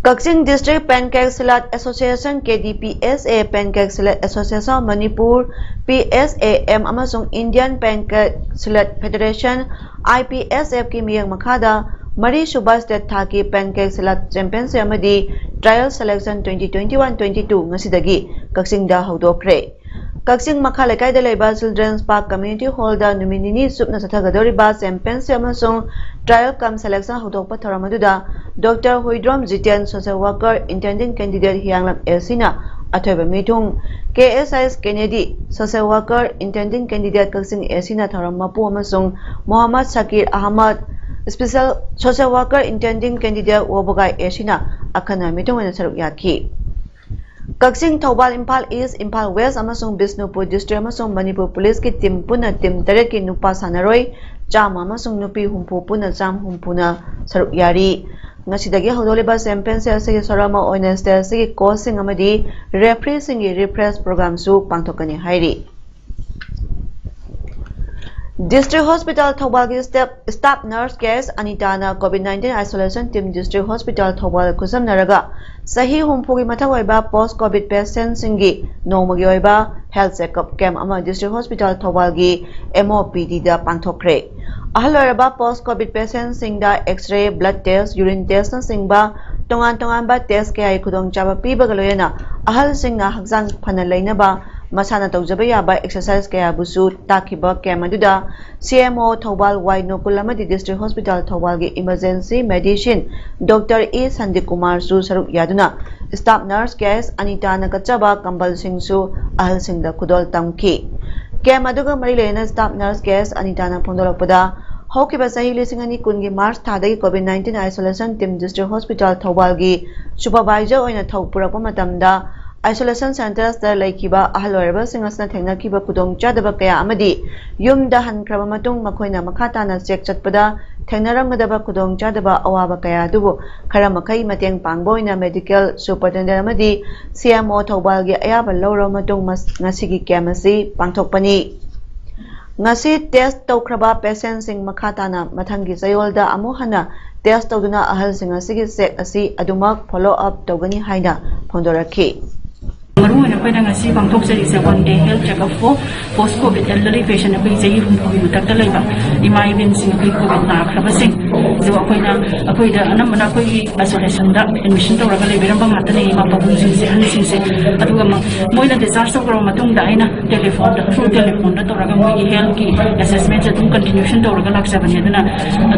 Kakching District Pancake Salad Association, K D P S A, Pancake Salad Association of Manipur, P S A M, ꯑꯃꯁꯨꯡ Indian Pancake Salad Federation, I P S F, ꯀꯤ ꯃꯤꯠꯌꯦꯡ ꯃꯈꯥꯗ ꯃꯔꯤꯁꯨꯕ state ꯊꯥꯛꯀꯤ Pancake Salad Championship ꯑꯃꯗꯤ Trial Selection twenty twenty-one twenty-two ꯉꯁꯤꯗꯒꯤ ꯀꯛꯆꯤꯡꯗ ꯍꯧꯗꯣꯛꯈ꯭ꯔꯦ꯫ ꯀꯛꯆꯤꯡ ꯃꯈꯥ ꯂꯩꯀꯥꯏꯗ ꯂꯩꯕ Children's Park Community Hall ꯗ ꯅꯨꯃꯤꯠ ꯅꯤꯅꯤ ꯆꯨꯞꯅ ꯆꯠꯊꯒꯗꯧꯔꯤꯕ Championship ꯑꯃꯁꯨꯡ Trial cum Selection ꯍꯧꯗꯣꯛꯄ ꯊꯧꯔꯝ ꯑꯗꯨꯗ Doctor Huidrom Jiten, Social Worker, Intending Candidate, ꯍꯤꯌꯥꯡꯂꯝ A C ꯅ ꯑꯊꯣꯏꯕ ꯃꯤꯊꯨꯡ, K S S Kennedy, Social Worker, Intending Candidate, Kakching A C ꯅ ꯊꯧꯔꯝ ꯃꯄꯨ ꯑꯃꯁꯨꯡ Mohammad ꯁꯀꯤꯔ Ahmad, Special Social Worker, Intending Candidate, ꯋꯥꯕꯒꯥꯏ A C ꯅ ꯑꯈꯟꯅꯕ ꯃꯤꯊꯨꯡ ꯑꯣꯏꯅ ꯁꯔꯨꯛ ꯌꯥꯈꯤ꯫ ꯀꯛꯆꯤꯡ, ꯊꯧꯕꯥꯜ, ꯏꯝꯐꯥꯜ East, ꯏꯝꯐꯥꯜ West ꯑꯃꯁꯨꯡ ꯕꯤꯁꯅꯨꯄꯨꯔ District ꯑꯃꯁꯨꯡ ꯃꯅꯤꯄꯨꯔ Police ꯀꯤ team ꯄꯨꯟꯅ team ꯇꯔꯦꯠꯀꯤ ꯅꯨꯄꯥ ꯁꯥꯟꯅꯔꯣꯏ ꯆꯥꯝꯃ ꯑꯃꯁꯨꯡ ꯅꯨꯄꯤ ꯍꯨꯝꯐꯨ ꯄꯨꯟꯅ ꯆꯥꯝ ꯍꯨꯝꯐꯨꯅ ꯁꯔꯨꯛ ꯌꯥꯔꯤ꯫ ꯉꯁꯤꯗꯒꯤ ꯍꯧꯗꯣꯛꯂꯤꯕ Championship ꯑꯁꯤꯒꯤ ꯁꯔꯨꯛ ꯑꯃ ꯑꯣꯏꯅ state ꯑꯁꯤꯒꯤ coach ꯁꯤꯡ ꯑꯃꯗꯤ referee ꯁꯤꯡꯒꯤ refresh program ꯁꯨ ꯄꯥꯡꯊꯣꯛꯀꯅꯤ ꯍꯥꯏꯔꯤ꯫ District Hospital ꯊꯧꯕꯥꯜꯒꯤ staff nurse ꯀꯦ ꯑꯦꯁ ꯑꯅꯤꯇꯥꯅ COVID nineteen isolation team District Hospital Thoubal ꯈꯨꯠꯁꯝꯅꯔꯒ ꯆꯍꯤ ꯍꯨꯝꯐꯨꯒꯤ ꯃꯊꯛ ꯑꯣꯏꯕ post COVID patientꯁꯤꯡꯒꯤ ꯅꯣꯡꯃꯒꯤ ꯑꯣꯏꯕ health checkup camp ꯑꯃ District Hospital ꯊꯧꯕꯥꯜꯒꯤ M O P Dꯗ ꯄꯥꯡꯊꯣꯛꯈ꯭ꯔꯦ꯫ ꯑꯍꯜ ꯑꯣꯏꯔꯕ post COVID patientꯁꯤꯡꯗ X-ray, blood test, urine testꯅꯆꯤꯡꯕ ꯇꯣꯉꯥꯟ ꯇꯣꯉꯥꯟꯕ test ꯀꯌꯥꯒꯤ ꯈꯨꯗꯣꯡꯆꯥꯕ ꯄꯤꯕꯒ ꯂꯣꯏꯅꯅ ꯑꯍꯜꯁꯤꯡꯅ ꯍꯛꯆꯥꯡ ꯐꯅ ꯂꯩꯅꯕ ꯃꯁꯥꯅ ꯇꯧꯖꯕ ꯌꯥꯕ exercise ꯀꯌꯥꯕꯨꯁꯨ ꯇꯥꯛꯈꯤꯕ camp ꯑꯗꯨꯗ C M O ꯊꯧꯕꯥꯜ ꯋꯥꯏ ꯅꯣꯀꯨꯜ ꯑꯃꯗꯤ District Hospital ꯊꯧꯕꯥꯜꯒꯤ Emergency Medicine Doctor A Sandeep ꯀꯨꯃꯥꯔꯁꯨ ꯁꯔꯨꯛ ꯌꯥꯗꯨꯅ staff nurse ꯀꯦ ꯑꯦꯁ ꯑꯅꯤꯇꯥꯅ ꯀꯠꯆꯕ ꯀꯝꯕꯜꯁꯤꯡꯁꯨ ꯑꯍꯜꯁꯤꯡꯗ ꯈꯨꯗꯣꯜ ꯇꯝꯈꯤ꯫ Camp ꯑꯗꯨꯒ ꯃꯔꯤ ꯂꯩꯅꯅ staff nurse ꯀꯦ ꯑꯦꯁ ꯑꯅꯤꯇꯥꯅ ꯐꯣꯡꯗꯣꯔꯛꯄꯗ, ꯍꯧꯈꯤꯕ ꯆꯍꯤ ꯂꯤꯁꯤꯡ ꯑꯅꯤ ꯀꯨꯟꯒꯤ March ꯊꯥꯗꯒꯤ COVID nineteen isolation team District Hospital ꯊꯧꯕꯥꯜꯒꯤ supervisor ꯑꯣꯏꯅ ꯊꯧ ꯄꯨꯔꯛꯄ ꯃꯇꯝꯗ, isolation centresꯇ ꯂꯩꯈꯤꯕ ꯑꯍꯜ ꯑꯣꯏꯔꯕꯁꯤꯡ ꯑꯁꯤꯅ ꯊꯦꯡꯅꯈꯤꯕ ꯈꯨꯗꯣꯡꯆꯥꯗꯕ ꯀꯌꯥ ꯑꯃꯗꯤ ꯌꯨꯝꯗ ꯍꯟꯈ꯭ꯔꯕ ꯃꯇꯨꯡ ꯃꯈꯣꯏꯅ ꯃꯈꯥ ꯇꯥꯅ check ꯆꯠꯄꯗ ꯊꯦꯡꯅꯔꯝꯒꯗꯕ ꯈꯨꯗꯣꯡꯆꯥꯗꯕ ꯑꯋꯥꯕ ꯀꯌꯥ ꯑꯗꯨꯕꯨ ꯈꯔ ꯃꯈꯩ ꯃꯇꯦꯡ ꯄꯥꯡꯕ ꯑꯣꯏꯅ Medical Superintendent ꯑꯃꯗꯤ C M O ꯊꯧꯕꯥꯜꯒꯤ ꯑꯌꯥꯕ ꯂꯧꯔꯕ ꯃꯇꯨꯡ ꯃꯁ-, ꯉꯁꯤꯒꯤ camp ꯑꯁꯤ ꯄꯥꯡꯊꯣꯛꯄꯅꯤ꯫ ꯉꯁꯤ test ꯇꯧꯈ꯭ꯔꯕ patientꯁꯤꯡ ꯃꯈꯥ ꯇꯥꯅ ꯃꯊꯪꯒꯤ ꯆꯌꯣꯜꯗ ꯑꯃꯨꯛ ꯍꯟꯅ test ꯇꯧꯗꯨꯅ ꯑꯍꯜꯁꯤꯡ ꯑꯁꯤꯒꯤ check ꯑꯁꯤ ꯑꯗꯨꯃꯛ follow up ꯇꯧꯒꯅꯤ ꯍꯥꯏꯅ ꯐꯣꯡꯗꯣꯔꯛꯈꯤ꯫ ꯃꯔꯨꯑꯣꯏꯅ ꯑꯩꯈꯣꯏꯅ ꯉꯁꯤ ꯄꯥꯡꯊꯣꯛꯆꯔꯤꯁꯦ one day health checkup for post COVID elderly patient, ꯑꯩꯈꯣꯏꯒꯤ ꯆꯍꯤ ꯍꯨꯝꯐꯨꯒꯤ ꯃꯊꯛꯇ ꯂꯩꯕ ꯏꯃꯥ ꯏꯕꯦꯟꯁꯤꯡ, ꯑꯩꯈꯣꯏ COVID ꯅꯥꯈ꯭ꯔꯕꯁꯤꯡ, ꯑꯗꯨꯒ ꯑꯩꯈꯣꯏꯅ, ꯑꯩꯈꯣꯏꯗ ꯑꯅꯝꯕꯅ ꯑꯩꯈꯣꯏꯒꯤ isolationꯗ admission ꯇꯧꯔꯒ ꯂꯩꯕꯤꯔꯝꯕ ꯉꯥꯛꯇꯅꯤ, ꯏꯃꯥ ꯄꯥꯕꯨꯡꯁꯤꯡꯁꯦ, ꯑꯍꯟꯁꯤꯡꯁꯦ꯫ ꯑꯗꯨꯒ ꯃ-, ꯃꯣꯏꯅ discharge ꯇꯧꯈ꯭ꯔꯕ ꯃꯇꯨꯡꯗ ꯑꯩꯅ telephoneꯗ, through telephoneꯗ ꯇꯧꯔꯒ ꯃꯣꯏꯒꯤ healthꯀꯤ assessmentꯁꯦ ꯑꯗꯨꯝ continuation ꯇꯧꯔꯒ ꯂꯥꯛꯆꯕꯅꯤ꯫ ꯑꯗꯨꯅ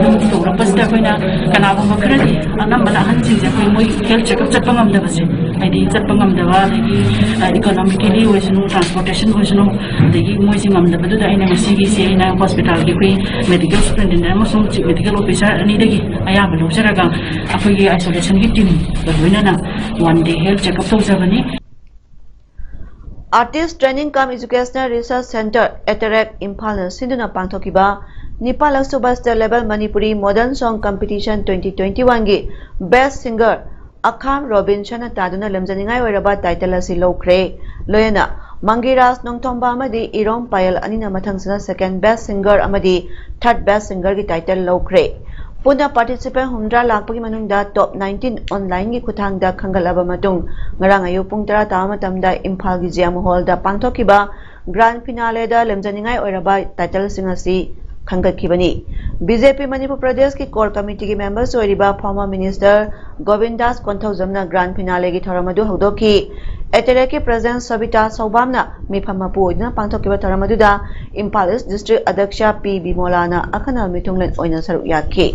ꯑꯗꯨꯝ ꯇꯧꯔꯛꯄꯁꯤꯗ ꯑꯩꯈꯣꯏꯅ ꯀꯅꯥꯒꯨꯝꯕ ꯈꯔꯗꯤ, ꯑꯅꯝꯕꯅ ꯑꯍꯟꯁꯤꯡꯁꯦ ꯑꯩꯈꯣꯏ ꯃꯣꯏ health checkup ꯆꯠꯄ ꯉꯝꯗꯕꯁꯦ, ꯍꯥꯏꯗꯤ ꯆꯠꯄ ꯉꯝꯗꯕ, ꯑꯗꯒꯤ, ꯑ, economically ꯑꯣꯏꯁꯅꯨ, transportation ꯑꯣꯏꯁꯅꯨ, ꯑꯗꯒꯤ ꯃꯣꯏꯁꯦ ꯉꯝꯗꯕꯗꯨꯗ ꯑꯩꯅ ꯉꯁꯤꯒꯤꯁꯦ ꯑꯩꯅ hospitalꯒꯤ ꯑꯩꯈꯣꯏ medical superintendent ꯑꯃꯁꯨꯡ chief medical officer ꯑꯅꯤꯗꯒꯤ ꯑꯌꯥꯕ ꯂꯧꯖꯔꯒ ꯑꯩꯈꯣꯏꯒꯤ isolationꯒꯤ teamꯒ ꯂꯣꯏꯅꯅ one day health checkup ꯇꯧꯖꯕꯅꯤ꯫ Artist Training cum Educational Research Centre, ATAREC, ꯏꯝꯐꯥꯜꯅ ꯁꯤꯟꯗꯨꯅ ꯄꯥꯡꯊꯣꯛꯈꯤꯕ ꯅꯤꯄꯥꯜꯂꯛ ꯁꯨꯕ State Level Manipuri Modern Song Competition twenty twenty-oneꯒꯤ Best Singer ꯑꯈꯥꯝ ꯔꯣꯕꯤꯟꯁꯟꯅ ꯇꯥꯗꯨꯅ ꯂꯝꯖꯅꯤꯡꯉꯥꯏ ꯑꯣꯏꯔꯕ title ꯑꯁꯤ ꯂꯧꯈ꯭ꯔꯦ꯫ ꯂꯣꯏꯅꯅ ꯃꯪꯒꯤꯔꯥꯖ ꯅꯣꯡꯊꯣꯝꯕ ꯑꯃꯗꯤ ꯏꯔꯣꯝ ꯄꯥꯌꯦꯜ ꯑꯅꯤꯅ ꯃꯊꯪꯁꯤꯅ second best singer ꯑꯃꯗꯤ third best singerꯒꯤ title ꯂꯧꯈ꯭ꯔꯦ꯫ ꯄꯨꯟꯅ participant ꯍꯨꯝꯗ꯭ꯔꯥ ꯂꯥꯛꯄꯒꯤ ꯃꯅꯨꯡꯗ top nineteen onlineꯒꯤ ꯈꯨꯠꯊꯥꯡꯗ ꯈꯟꯒꯠꯂꯕ ꯃꯇꯨꯡ, ꯉꯔꯥꯡ ꯑꯌꯨꯛ ꯄꯨꯡ ꯇꯔꯥ ꯇꯥꯕ ꯃꯇꯝꯗ ꯏꯝꯐꯥꯜꯒꯤ G M Hallꯗ ꯄꯥꯡꯊꯣꯛꯈꯤꯕ grand finaleꯗ ꯂꯝꯖꯅꯤꯡꯉꯥꯏ ꯑꯣꯏꯔꯕ titleꯁꯤꯡ ꯑꯁꯤ ꯈꯟꯒꯠꯈꯤꯕꯅꯤ꯫ B J P ꯃꯅꯤꯄꯨꯔ ꯄ꯭ꯔꯗꯦꯁꯀꯤ core committeeꯒꯤ members ꯑꯣꯏꯔꯤꯕ former minister ꯒꯣꯕꯤꯟꯗꯥꯁ ꯀꯣꯟꯊꯧꯖꯝꯅ grand finaleꯒꯤ ꯊꯧꯔꯝ ꯑꯗꯨ ꯍꯧꯗꯣꯛꯈꯤ꯫ Atteracꯀꯤ president ꯁꯕꯤꯇꯥ ꯁꯧꯕꯥꯝꯅ ꯃꯤꯐꯝ ꯃꯄꯨ ꯑꯣꯏꯗꯨꯅ ꯄꯥꯡꯊꯣꯛꯈꯤꯕ ꯊꯧꯔꯝ ꯑꯗꯨꯗ ꯏꯝꯐꯥꯜ East District ꯑꯗ꯭ꯌꯛꯁ P ꯕꯤꯃꯣꯂꯥꯅ ꯑꯈꯟꯅꯕ ꯃꯤꯊꯨꯡꯂꯦꯟ ꯑꯣꯏꯅ ꯁꯔꯨꯛ ꯌꯥꯈꯤ꯫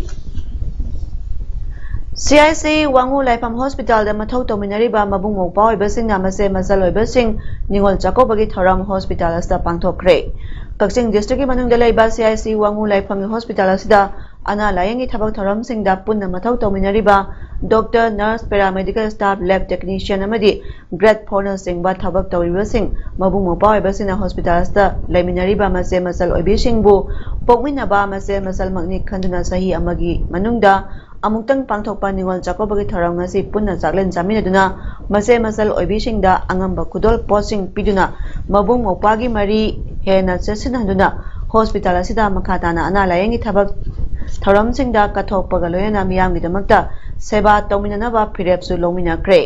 C I C ꯋꯥꯉꯨ ꯂꯥꯏꯐꯝ hospitalꯗ ꯃꯊꯧ ꯇꯧꯃꯤꯟꯅꯔꯤꯕ ꯃꯕꯨꯡ ꯃꯧꯄ꯭ꯋꯥ ꯑꯣꯏꯕꯁꯤꯡꯅ ꯃꯆꯦ ꯃꯆꯜ ꯑꯣꯏꯕꯁꯤꯡ ꯅꯤꯉꯣꯜ ꯆꯥꯛꯀꯧꯕꯒꯤ ꯊꯧꯔꯝ hospital ꯑꯁꯤꯗ ꯄꯥꯡꯊꯣꯛꯈ꯭ꯔꯦ꯫ ꯀꯛꯆꯤꯡ districtꯀꯤ ꯃꯅꯨꯡꯗ ꯂꯩꯕ C I C ꯋꯥꯉꯨ ꯂꯥꯏꯐꯝꯒꯤ hospital ꯑꯁꯤꯗ ꯑꯅꯥ ꯂꯥꯌꯦꯡꯒꯤ ꯊꯕꯛ ꯊꯧꯔꯝꯁꯤꯡꯗ ꯄꯨꯟꯅ ꯃꯊꯧ ꯇꯧꯃꯤꯟꯅꯔꯤꯕ doctor, nurse, paramedical staff, lab technician ꯑꯃꯗꯤ grade fourꯅꯆꯤꯡꯕ ꯊꯕꯛ ꯇꯧꯔꯤꯕꯁꯤꯡ ꯃꯕꯨꯡ ꯃꯧꯄ꯭ꯋꯥ ꯑꯣꯏꯕꯁꯤꯡꯅ hospital ꯑꯁꯤꯗ ꯂꯩꯃꯤꯟꯅꯔꯤꯕ ꯃꯆꯦ ꯃꯆꯜ ꯑꯣꯏꯕꯤꯁꯤꯡꯕꯨ ꯄꯣꯛꯃꯤꯟꯅꯕ ꯃꯆꯦ ꯃꯆꯜꯃꯛꯅꯤ ꯈꯟꯗꯨꯅ ꯆꯍꯤ ꯑꯃꯒꯤ ꯃꯅꯨꯡꯗ ꯑꯃꯨꯛꯇꯪ ꯄꯥꯡꯊꯣꯛꯄ ꯅꯤꯉꯣꯜ ꯆꯥꯛꯀꯧꯕꯒꯤ ꯊꯧꯔꯝ ꯑꯁꯤ ꯄꯨꯟꯅ ꯆꯥꯛꯂꯦꯟ ꯆꯥꯃꯤꯟꯅꯗꯨꯅ ꯃꯆꯦ ꯃꯆꯜ ꯑꯣꯏꯕꯤꯁꯤꯡꯗ ꯑꯉꯝꯕ ꯈꯨꯗꯣꯜ ꯄꯣꯠꯁꯤꯡ ꯄꯤꯗꯨꯅ ꯃꯕꯨꯡ ꯃꯧꯄ꯭ꯋꯥꯒꯤ ꯃꯔꯤ ꯍꯦꯟꯅ ꯆꯦꯠꯁꯤꯟꯍꯟꯗꯨꯅ hospital ꯑꯁꯤꯗ ꯃꯈꯥ ꯇꯥꯅ ꯑꯅꯥ ꯂꯥꯌꯦꯡꯒꯤ ꯊꯕꯛ ꯊꯧꯔꯝꯁꯤꯡꯗ ꯀꯠꯊꯣꯛꯄꯒ ꯂꯣꯏꯅꯅ ꯃꯤꯌꯥꯝꯒꯤꯗꯃꯛꯇ ꯁꯦꯕꯥ ꯇꯧꯃꯤꯟꯅꯅꯕ ꯐꯤꯔꯦꯞꯁꯨ ꯂꯧꯃꯤꯟꯅꯈ꯭ꯔꯦ꯫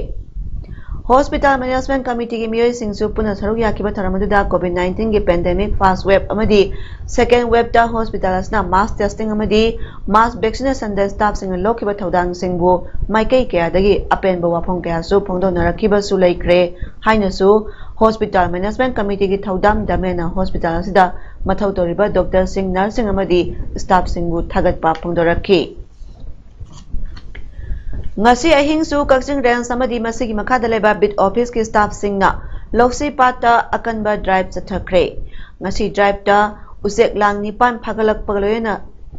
Hospital Management Committeeꯒꯤ ꯃꯤꯑꯣꯏꯁꯤꯡꯁꯨ ꯄꯨꯟꯅ ꯁꯔꯨꯛ ꯌꯥꯈꯤꯕ ꯊꯧꯔꯝ ꯑꯗꯨꯗ COVID nineteenꯒꯤ pandemic first wave ꯑꯃꯗꯤ second waveꯇ hospital ꯑꯁꯤꯅ mass testing ꯑꯃꯗꯤ mass vaccinationꯗ staffꯁꯤꯡꯅ ꯂꯧꯈꯤꯕ ꯊꯧꯗꯥꯡꯁꯤꯡꯕꯨ ꯃꯥꯏꯀꯩ ꯀꯌꯥꯗꯒꯤ ꯑꯄꯦꯟꯕ ꯋꯥꯐꯝ ꯀꯌꯥꯁꯨ ꯐꯣꯡꯗꯣꯛꯅꯔꯛꯈꯤꯕꯁꯨ ꯂꯩꯈ꯭ꯔꯦ ꯍꯥꯏꯅꯁꯨ Hospital Management Committeeꯒꯤ ꯊꯧꯗꯥꯝ ꯗꯃꯦꯅ hospital ꯑꯁꯤꯗ ꯃꯊꯧ ꯇꯧꯔꯤꯕ doctorꯁꯤꯡ, nurseꯁꯤꯡ ꯑꯃꯗꯤ staffꯁꯤꯡꯕꯨ ꯊꯥꯒꯠꯄ ꯐꯣꯡꯗꯣꯔꯛꯈꯤ꯫ ꯉꯁꯤ ꯑꯍꯤꯡꯁꯨ ꯀꯛꯆꯤꯡ range ꯑꯃꯗꯤ ꯃꯁꯤꯒꯤ ꯃꯈꯥꯗ ꯂꯩꯕ beat officeꯀꯤ staffꯁꯤꯡꯅ ꯂꯧꯁꯤ ꯄꯥꯠꯇ ꯑꯀꯟꯕ drive ꯆꯠꯊꯈ꯭ꯔꯦ꯫ ꯉꯁꯤ driveꯇ ꯎꯆꯦꯛ ꯂꯥꯡ ꯅꯤꯄꯥꯟ ꯐꯥꯒꯠꯂꯛꯄꯒ ꯂꯣꯏꯅꯅ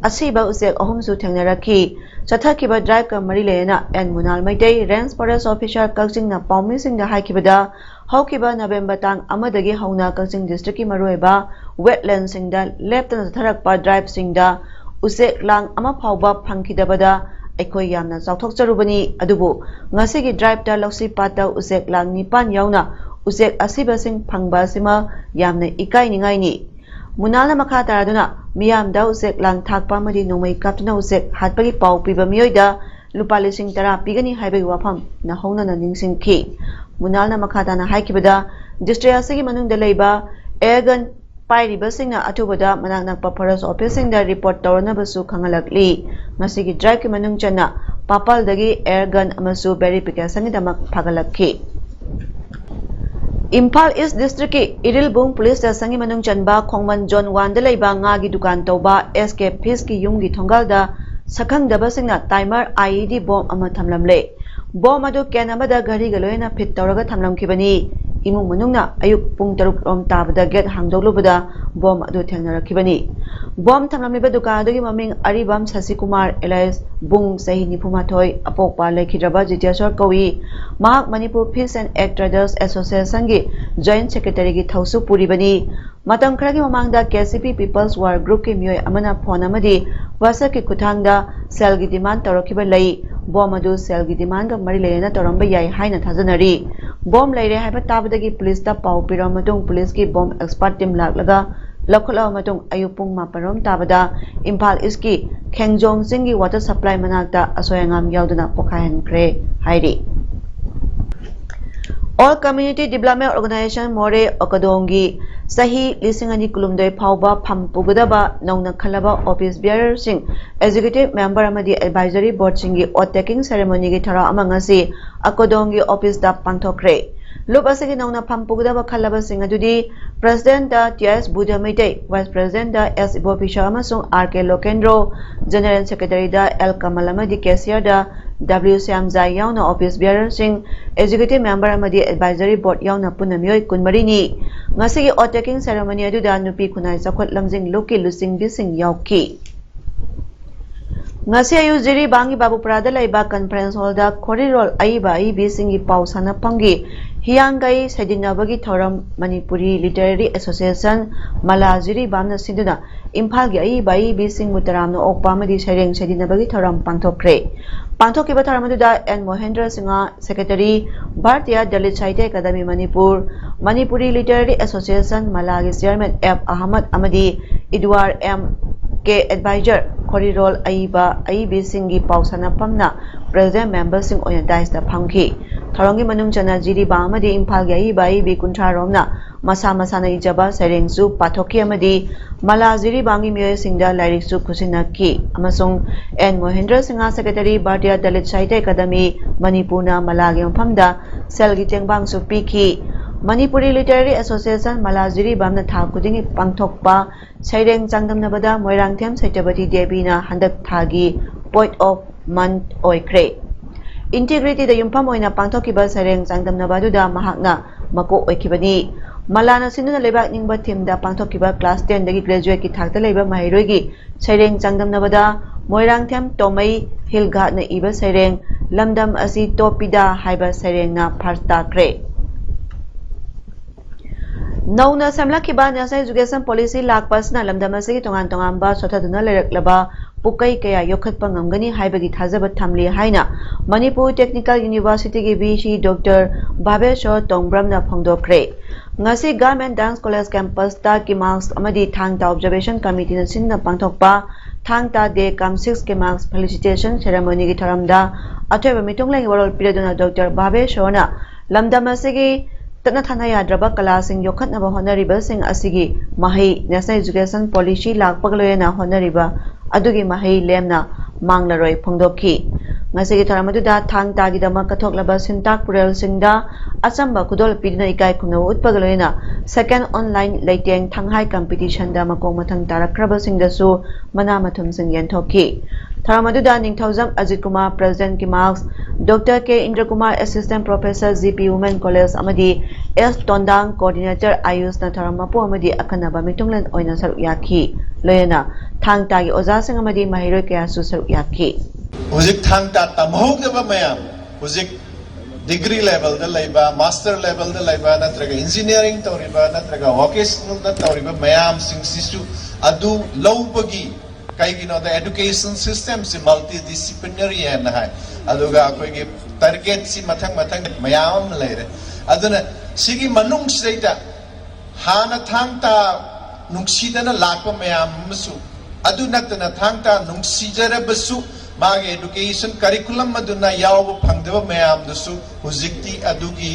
ꯑꯁꯤꯕ ꯎꯆꯦꯛ ꯑꯍꯨꯝꯁꯨ ꯊꯦꯡꯅꯔꯛꯈꯤ꯫ ꯆꯠꯊꯈꯤꯕ driveꯀ ꯃꯔꯤ ꯂꯩꯅꯅ N Munal Meitei, range forest officer ꯀꯛꯆꯤꯡꯅ ꯄꯥꯎꯃꯤꯁꯤꯡꯗ ꯍꯥꯏꯈꯤꯕꯗ, ꯍꯧꯈꯤꯕ November ꯇꯥꯡ ꯑꯃꯗꯒꯤ ꯍꯧꯅ ꯀꯛꯆꯤꯡ districtꯀꯤ ꯃꯔꯨꯑꯣꯏꯕ wetlandꯁꯤꯡꯗ ꯂꯦꯞꯇꯅ ꯆꯠꯊꯔꯛꯄ driveꯁꯤꯡꯗ ꯎꯆꯦꯛ ꯂꯥꯡ ꯑꯃ ꯐꯥꯎꯕ ꯐꯪꯈꯤꯗꯕꯗ ꯑꯩꯈꯣꯏ ꯌꯥꯝꯅ ꯆꯥꯎꯊꯣꯛꯆꯔꯨꯕꯅꯤ, ꯑꯗꯨꯕꯨ ꯉꯁꯤꯒꯤ driveꯇ ꯂꯧꯁꯤꯄꯥꯠꯇ ꯎꯆꯦꯛ ꯂꯥꯡ ꯅꯤꯄꯥꯟ ꯌꯥꯎꯅ ꯎꯆꯦꯛ ꯑꯁꯤꯕꯁꯤꯡ ꯐꯪꯕ ꯑꯁꯤꯃ ꯌꯥꯝꯅ ꯏꯀꯥꯏꯅꯤꯡꯉꯥꯏꯅꯤ꯫ ꯃꯨꯅꯥꯜꯅ ꯃꯈꯥ ꯇꯥꯔꯗꯨꯅ ꯃꯤꯌꯥꯝꯗ ꯎꯆꯦꯛ ꯂꯥꯡ ꯊꯥꯛꯄ ꯑꯃꯗꯤ ꯅꯣꯡꯃꯩ ꯀꯥꯞꯇꯨꯅ ꯎꯆꯦꯛ ꯍꯥꯠꯄꯒꯤ ꯄꯥꯎ ꯄꯤꯕ ꯃꯤꯑꯣꯏꯗ ꯂꯨꯄꯥ ꯂꯤꯁꯤꯡ ꯇꯔꯥ ꯄꯤꯒꯅꯤ ꯍꯥꯏꯕꯒꯤ ꯋꯥꯐꯝ ꯅꯧꯍꯧꯅꯅ ꯅꯤꯡꯁꯤꯡꯈꯤ꯫ ꯃꯨꯅꯥꯜꯅ ꯃꯈꯥ ꯇꯥꯅ ꯍꯥꯏꯈꯤꯕꯗ, district ꯑꯁꯤꯒꯤ ꯃꯅꯨꯡꯗ ꯂꯩꯕ air gun ꯄꯥꯏꯔꯤꯕꯁꯤꯡꯅ ꯑꯊꯨꯕꯗ ꯃꯅꯥꯛ ꯅꯛꯄ forest officeꯁꯤꯡꯗ report ꯇꯧꯔꯅꯕꯁꯨ ꯈꯪꯍꯜꯂꯛꯂꯤ꯫ ꯉꯁꯤꯒꯤ driveꯀꯤ ꯃꯅꯨꯡ ꯆꯟꯅ ꯄꯥꯄꯜꯗꯒꯤ air gun ꯑꯃꯁꯨ verificationꯒꯤꯗꯃꯛ ꯐꯥꯒꯠꯂꯛꯈꯤ꯫ ꯏꯝꯐꯥꯜ East districtꯀꯤ ꯏꯔꯤꯜꯕꯨꯡ police stationꯒꯤ ꯃꯅꯨꯡ ꯆꯟꯕ ꯈꯣꯡꯃꯟ zone oneꯗ ꯂꯩꯕ ꯉꯥꯒꯤ ꯗꯨꯀꯥꯟ ꯇꯧꯕ S K Fishꯀꯤ ꯌꯨꯝꯒꯤ ꯊꯣꯡꯒꯥꯜꯗ ꯁꯛꯈꯪꯗꯕꯁꯤꯡꯅ timer IED bomb ꯑꯃ ꯊꯝꯂꯝꯂꯦ꯫ Bomb ꯑꯗꯨ can ꯑꯃꯗ ꯘꯔꯤꯒ ꯂꯣꯏꯅꯅ fit ꯇꯧꯔꯒ ꯊꯝꯂꯝꯈꯤꯕꯅꯤ꯫ ꯏꯃꯨꯡ ꯃꯅꯨꯡꯅ ꯑꯌꯨꯛ ꯄꯨꯡ ꯇꯔꯨꯛ ꯔꯣꯝ ꯇꯥꯕꯗ gate ꯍꯥꯡꯗꯣꯛꯂꯨꯕꯗ bomb ꯑꯗꯨ ꯊꯦꯡꯅꯔꯛꯈꯤꯕꯅꯤ꯫ Bomb ꯊꯝꯂꯝꯂꯤꯕ ꯗꯨꯀꯥꯟ ꯑꯗꯨꯒꯤ ꯃꯃꯤꯡ ꯑꯔꯤꯕꯝ ꯁꯁꯤꯀꯨꯃꯥꯔ alias ꯕꯨꯡ, ꯆꯍꯤ ꯅꯤꯐꯨ ꯃꯥꯊꯣꯏ, ꯑꯄꯣꯛꯄ ꯂꯩꯈꯤꯗ꯭ꯔꯕ ꯖꯤꯇꯦꯁꯣꯔ ꯀꯧꯏ꯫ ꯃꯍꯥꯛ Manipur Fish and Egg Traders Associationꯒꯤ joint secretaryꯒꯤ ꯊꯧꯁꯨ ꯄꯨꯔꯤꯕꯅꯤ꯫ ꯃꯇꯝ ꯈꯔꯒꯤ ꯃꯃꯥꯡꯗ KCP People's War Groupꯀꯤ ꯃꯤꯑꯣꯏ ꯑꯃꯅ phone ꯑꯃꯗꯤ WhatsAppꯀꯤ ꯈꯨꯠꯊꯥꯡꯗ ꯁꯦꯜꯒꯤ demand ꯇꯧꯔꯛꯈꯤꯕ ꯂꯩ꯫ Bomb ꯑꯗꯨ ꯁꯦꯜꯒꯤ demandꯒ ꯃꯔꯤ ꯂꯩꯅꯅ ꯇꯧꯔꯝꯕ ꯌꯥꯏ ꯍꯥꯏꯅ ꯊꯥꯖꯅꯔꯤ꯫ Bomb ꯂꯩꯔꯦ ꯍꯥꯏꯕ ꯇꯥꯕꯗꯒꯤ policeꯇ ꯄꯥꯎ ꯄꯤꯔꯕ ꯃꯇꯨꯡ, policeꯀꯤ bomb expert team ꯂꯥꯛꯂꯒ ꯂꯧꯈꯠꯂꯕ ꯃꯇꯨꯡ, ꯑꯌꯨꯛ ꯄꯨꯡ ꯃꯥꯄꯟ ꯔꯣꯝ ꯇꯥꯕꯗ ꯏꯝꯐꯥꯜ Eastꯀꯤ ꯈꯦꯡꯖꯣꯡ ꯆꯤꯡꯒꯤ water supply ꯃꯅꯥꯛꯇ ꯑꯁꯣꯏ ꯑꯉꯥꯝ ꯌꯥꯎꯗꯅ ꯄꯣꯈꯥꯏꯍꯟꯈ꯭ꯔꯦ ꯍꯥꯏꯔꯤ꯫ All Community Development Organization ꯃꯣꯔꯦ ꯑꯣꯀꯗꯣꯡꯒꯤ ꯆꯍꯤ ꯂꯤꯁꯤꯡ ꯑꯅꯤ ꯀꯨꯟꯍꯨꯝꯗꯣꯏ ꯐꯥꯎꯕ ꯐꯝ ꯄꯨꯒꯗꯕ ꯅꯧꯅ ꯈꯜꯂꯕ office bearerꯁꯤꯡ, executive member ꯑꯃꯗꯤ advisory boardꯁꯤꯡꯒꯤ oath taking ceremonyꯒꯤ ꯊꯧꯔꯝ ꯑꯃ ꯉꯁꯤ ꯑꯀꯣꯗꯣꯡꯒꯤ officeꯇ ꯄꯥꯡꯊꯣꯛꯈ꯭ꯔꯦ꯫ ꯂꯨꯞ ꯑꯁꯤꯒꯤ ꯅꯧꯅ ꯐꯝ ꯄꯨꯒꯗꯕ ꯈꯜꯂꯕꯁꯤꯡ ꯑꯗꯨꯗꯤ Presidentꯇ T S Buddha Meitei, Vice Presidentꯇ S ꯏꯕꯣꯕꯤꯁꯥ ꯑꯃꯁꯨꯡ R K ꯂꯣꯀꯦꯟꯗ꯭ꯔꯣ, General Secretaryꯗ L ꯀꯃꯜ ꯑꯃꯗꯤ Cashierꯗ W ꯁ꯭ꯌꯥꯝꯖꯥꯏ ꯌꯥꯎꯅ office bearerꯁꯤꯡ, executive member ꯑꯃꯗꯤ advisory board ꯌꯥꯎꯅ ꯄꯨꯟꯅ ꯃꯤꯑꯣꯏ ꯀꯨꯟꯃꯔꯤꯅꯤ꯫ ꯉꯁꯤꯒꯤ oath taking ceremony ꯑꯗꯨꯗ ꯅꯨꯄꯤ ꯈꯨꯟꯅꯥꯏ ꯆꯥꯎꯈꯠ ꯂꯝꯖꯤꯡ ꯂꯨꯞꯀꯤ ꯂꯨꯆꯤꯡꯕꯤꯁꯤꯡ ꯌꯥꯎꯈꯤ꯫ ꯉꯁꯤ ꯑꯌꯨꯛ ꯖꯤꯔꯤꯕꯥꯝꯒꯤ ꯕꯥꯕꯨꯄꯨꯔꯥꯗ ꯂꯩꯕ conference hallꯗ ꯈꯣꯔꯤꯔꯣꯜ ꯑꯏꯕ ꯑꯏꯕꯤꯁꯤꯡꯒꯤ ꯄꯥꯎ ꯁꯥꯟꯅꯐꯝꯒꯤ ꯍꯤꯌꯥꯡꯒꯩ ꯁꯩꯗꯤꯟꯅꯕꯒꯤ ꯊꯧꯔꯝ ꯃꯅꯤꯄꯨꯔꯤ ꯂꯤꯇꯔꯦꯔꯤ ꯑꯦꯁꯣꯁꯤꯌꯦꯁꯟ ꯃꯂꯥ ꯖꯤꯔꯤꯕꯥꯝꯅ ꯁꯤꯟꯗꯨꯅ ꯏꯝꯐꯥꯜꯒꯤ ꯑꯏꯕ ꯑꯏꯕꯤꯁꯤꯡꯕꯨ ꯇꯔꯥꯝꯅ ꯑꯣꯛꯄ ꯑꯃꯗꯤ ꯁꯩꯔꯦꯡ ꯁꯩꯗꯤꯟꯅꯕꯒꯤ ꯊꯧꯔꯝ ꯄꯥꯡꯊꯣꯛꯈ꯭ꯔꯦ꯫ ꯄꯥꯡꯊꯣꯛꯈꯤꯕ ꯊꯧꯔꯝ ꯑꯗꯨꯗ N Mohendra Singh, secretary, Bhartiya Dalit Sahitya academy Manipur, Manipuri literary association ꯃꯂꯥꯒꯤ ꯆꯤꯌꯔꯃꯦꯟ ꯑꯦꯐ ꯑꯍꯃꯗ ꯑꯃꯗꯤ ꯏꯗꯨꯋꯥꯔ ꯑꯦꯝ ꯀꯦ ꯑꯦꯗꯚꯥꯏꯖꯔ ꯈꯣꯔꯤꯔꯣꯜ ꯑꯏꯕ ꯑꯏꯕꯤꯁꯤꯡꯒꯤ ꯄꯥꯎ ꯁꯥꯟꯅꯐꯝꯅ ꯄ꯭ꯔꯦꯁꯤꯗꯦꯟ ꯃꯦꯝꯕꯔꯁꯤꯡ ꯑꯣꯏꯅ ꯗꯥꯏꯁꯇ ꯐꯝꯈꯤ꯫ ꯊꯧꯔꯝꯒꯤ ꯃꯅꯨꯡ ꯆꯟꯅ ꯖꯤꯔꯤꯕꯥꯝ ꯑꯃꯗꯤ ꯏꯝꯐꯥꯜꯒꯤ ꯑꯏꯕ ꯑꯏꯕꯤ ꯀꯨꯟꯊ꯭ꯔꯥ ꯔꯣꯝꯅ ꯃꯁꯥ ꯃꯁꯥꯅ ꯏꯖꯕ ꯁꯩꯔꯦꯡꯁꯨ ꯄꯥꯊꯣꯛꯈꯤ ꯑꯃꯗꯤ ꯃꯂꯥ ꯖꯤꯔꯤꯕꯥꯝꯒꯤ ꯃꯤꯑꯣꯏꯁꯤꯡꯗ ꯂꯥꯏꯔꯤꯛꯁꯨ ꯈꯨꯠꯁꯤꯟꯅꯈꯤ ꯑꯃꯁꯨꯡ N Mohendra Singh, secretary, Bhartiya Dalit Sahitya academy ꯃꯅꯤꯄꯨꯔꯅ ꯃꯂꯥꯒꯤ ꯃꯐꯝꯗ ꯁꯦꯜꯒꯤ ꯇꯦꯡꯕꯥꯡꯁꯨ ꯄꯤꯈꯤ꯫ ꯃꯅꯤꯄꯨꯔꯤ ꯂꯤꯇꯔꯦꯔꯤ ꯑꯦꯁꯣꯁꯤꯌꯦꯁꯟ ꯃꯂꯥ ꯖꯤꯔꯤꯕꯥꯝꯅ ꯊꯥ ꯈꯨꯗꯤꯡꯒꯤ ꯄꯥꯡꯊꯣꯛꯄ ꯁꯩꯔꯦꯡ ꯆꯥꯡꯗꯝꯅꯕꯗ ꯃꯣꯏꯔꯥꯡꯊꯦꯝ ꯁꯩꯇꯕꯇꯤ ꯗꯦꯕꯤꯅ ꯍꯟꯗꯛ ꯊꯥꯒꯤ ꯄꯣꯏꯠ ꯑꯣꯐ ꯃꯟꯊ ꯑꯣꯏꯈ꯭ꯔꯦ꯫ ꯏꯟꯇꯤꯒ꯭ꯔꯤꯇꯤꯗ ꯌꯨꯝꯐꯝ ꯑꯣꯏꯅ ꯄꯥꯡꯊꯣꯛꯈꯤꯕ ꯁꯩꯔꯦꯡ ꯆꯥꯡꯗꯝꯅꯕ ꯑꯗꯨꯗ ꯃꯍꯥꯛꯅ ꯃꯀꯣꯛ ꯑꯣꯏꯈꯤꯕꯅꯤ꯫ ꯃꯂꯥꯅ ꯁꯤꯟꯗꯨꯅ ꯂꯩꯕꯥꯛ ꯅꯤꯡꯕ ꯊꯤꯝꯗ ꯄꯥꯡꯊꯣꯛꯈꯤꯕ ꯀ꯭ꯂꯥꯁ ꯇꯦꯟꯗꯒꯤ ꯒ꯭ꯔꯦꯖꯨꯋꯦꯠꯀꯤ ꯊꯥꯛꯇ ꯂꯩꯕ ꯃꯍꯩꯔꯣꯏꯒꯤ ꯁꯩꯔꯦꯡ ꯆꯥꯡꯗꯝꯅꯕꯗ ꯃꯣꯏꯔꯥꯡꯊꯦꯝ ꯇꯣꯃꯩ ꯍꯤꯜꯒꯥꯠꯅ ꯏꯕ ꯁꯩꯔꯦꯡ ꯂꯝꯗꯝ ꯑꯁꯤ ꯇꯣꯞꯄꯤꯗ ꯍꯥꯏꯕ ꯁꯩꯔꯦꯡꯅ ꯐꯥꯔꯁ ꯇꯥꯈ꯭ꯔꯦ꯫ ꯅꯧꯅ ꯁꯦꯝꯂꯛꯈꯤꯕ National Education Policy ꯂꯥꯛꯄ ꯑꯁꯤꯅ ꯂꯝꯗꯝ ꯑꯁꯤꯒꯤ ꯇꯣꯉꯥꯟ ꯇꯣꯉꯥꯟꯕ ꯁꯣꯠꯊꯗꯨꯅ ꯂꯩꯔꯛꯂꯕ ꯄꯨꯀꯩ ꯀꯌꯥ ꯌꯣꯛꯈꯠꯄ ꯉꯝꯒꯅꯤ ꯍꯥꯏꯕꯒꯤ ꯊꯥꯖꯕ ꯊꯝꯂꯤ ꯍꯥꯏꯅ Manipur Technical Universityꯒꯤ V C Doctor ꯚꯥꯕꯦꯁꯣꯔ ꯇꯣꯡꯕ꯭ꯔꯝꯅ ꯐꯣꯡꯗꯣꯛꯈ꯭ꯔꯦ꯫ ꯉꯁꯤ Government Dance College campusꯇ ꯀꯤꯃꯥꯛꯁ ꯑꯃꯗꯤ ꯊꯥꯡ ꯇꯥ Observation Committeeꯅ ꯁꯤꯟꯗꯨꯅ ꯄꯥꯡꯊꯣꯛꯄ ꯊꯥꯡ ꯇꯥ ꯗꯦ cum six ꯀꯤꯃꯥꯛꯁ felicitation ceremonyꯒꯤ ꯊꯧꯔꯝꯗ ꯑꯊꯣꯏꯕ ꯃꯤꯊꯨꯡꯂꯦꯟꯒꯤ ꯋꯥꯔꯣꯜ ꯄꯤꯔꯗꯨꯅ ꯗꯣꯛꯇꯔ ꯚꯥꯕꯦꯁꯣꯔꯅ ꯂꯝꯗꯝ ꯑꯁꯤꯒꯤ ꯇꯠꯅ ꯊꯥꯅ ꯌꯥꯗ꯭ꯔꯕ ꯀꯂꯥꯁꯤꯡ ꯌꯣꯛꯈꯠꯅꯕ ꯍꯣꯠꯅꯔꯤꯕꯁꯤꯡ ꯑꯁꯤꯒꯤ ꯃꯍꯩ National Education Policy ꯂꯥꯛꯄꯒ ꯂꯣꯏꯅꯅ ꯍꯣꯠꯅꯔꯤꯕ ꯑꯗꯨꯒꯤ ꯃꯍꯩ ꯂꯦꯝꯅ ꯃꯥꯡꯂꯔꯣꯏ ꯐꯣꯡꯗꯣꯛꯈꯤ꯫ ꯉꯁꯤꯒꯤ ꯊꯧꯔꯝ ꯑꯗꯨꯗ ꯊꯥꯡ ꯇꯥꯒꯤꯗꯃꯛ ꯀꯠꯊꯣꯛꯂꯕ ꯁꯤꯟꯇꯥꯛ ꯄꯨꯔꯦꯜꯁꯤꯡꯗ ꯑꯆꯝꯕ ꯈꯨꯗꯣꯜ ꯄꯤꯗꯨꯅ ꯏꯀꯥꯏ ꯈꯨꯝꯅꯕ ꯎꯠꯄꯒ ꯂꯣꯏꯅꯅ second online ꯂꯩꯇꯦꯡ ꯊꯪꯍꯥꯏ competitionꯗ ꯃꯈꯣꯡ ꯃꯊꯪ ꯇꯥꯔꯛꯈ꯭ꯔꯕꯁꯤꯡꯗꯁꯨ ꯃꯅꯥ ꯃꯊꯨꯝꯁꯤꯡ ꯌꯦꯟꯊꯣꯛꯈꯤ꯫ ꯊꯧꯔꯝ ꯑꯗꯨꯗ ꯅꯤꯡꯊꯧꯖꯝ ꯑꯖꯤꯠ ꯀꯨꯃꯥꯔ, President ꯀꯤꯃꯥꯛꯁ, ꯗꯣꯛꯇꯔ ꯀꯦ ꯏꯟꯗ꯭ꯔꯀꯨꯃꯥꯔ, Assistant Professor, G P Women College, ꯑꯃꯗꯤ ꯑꯦꯁ ꯇꯣꯟꯗꯥꯡ, Coordinator, ꯑꯌꯨꯁꯅ ꯊꯧꯔꯝ ꯃꯄꯨ ꯑꯃꯗꯤ ꯑꯈꯟꯅꯕ ꯃꯤꯊꯨꯡꯂꯦꯟ ꯑꯣꯏꯅ ꯁꯔꯨꯛ ꯌꯥꯈꯤ꯫ ꯂꯣꯏꯅꯅ ꯊꯥꯡ ꯇꯥꯒꯤ ꯑꯣꯖꯥꯁꯤꯡ ꯑꯃꯗꯤ ꯃꯍꯩꯔꯣꯏ ꯀꯌꯥꯁꯨ ꯁꯔꯨꯛ ꯌꯥꯈꯤ꯫ ꯍꯧꯖꯤꯛ ꯊꯥꯡ ꯇꯥ ꯇꯝꯍꯧꯗꯕ ꯃꯌꯥꯝ, ꯍꯧꯖꯤꯛ Degree levelꯗ ꯂꯩꯕ, master levelꯗ ꯂꯩꯕ, ꯅꯠꯇ꯭ꯔꯒ engineering ꯇꯧꯔꯤꯕ, ꯅꯠꯇ꯭ꯔꯒ vocationalꯗ ꯇꯧꯔꯤꯕ ꯃꯌꯥꯝꯁꯤꯡꯁꯤꯁꯨ ꯑꯗꯨ ꯂꯧꯕꯒꯤ, ꯀꯩꯒꯤꯅꯣꯗ education systemꯁꯤ multidisciplinary ꯍꯥꯏꯅ ꯍꯥꯏ꯫ ꯑꯗꯨꯒ ꯑꯩꯈꯣꯏꯒꯤ targetꯁꯤ ꯃꯊꯪ ꯃꯊꯪ ꯃꯌꯥꯝ ꯑꯃ ꯂꯩꯔꯦ꯫ ꯑꯗꯨꯅ ꯁꯤꯒꯤ ꯃꯅꯨꯡꯁꯤꯗꯩꯗ ꯍꯥꯟꯅ ꯊꯥꯡ ꯇꯥ ꯅꯨꯡꯁꯤꯗꯅ ꯂꯥꯛꯄ ꯃꯌꯥꯝ ꯑꯃꯁꯨ, ꯑꯗꯨ ꯅꯠꯇꯅ ꯊꯥꯡ ꯇꯥ ꯅꯨꯡꯁꯤꯖꯔꯕꯁꯨ ꯃꯥꯒꯤ education curriculum ꯑꯗꯨꯅ ꯌꯥꯎꯕ ꯐꯪꯗꯕ ꯃꯌꯥꯝꯗꯨꯁꯨ ꯍꯧꯖꯤꯛꯇꯤ ꯑꯗꯨꯒꯤ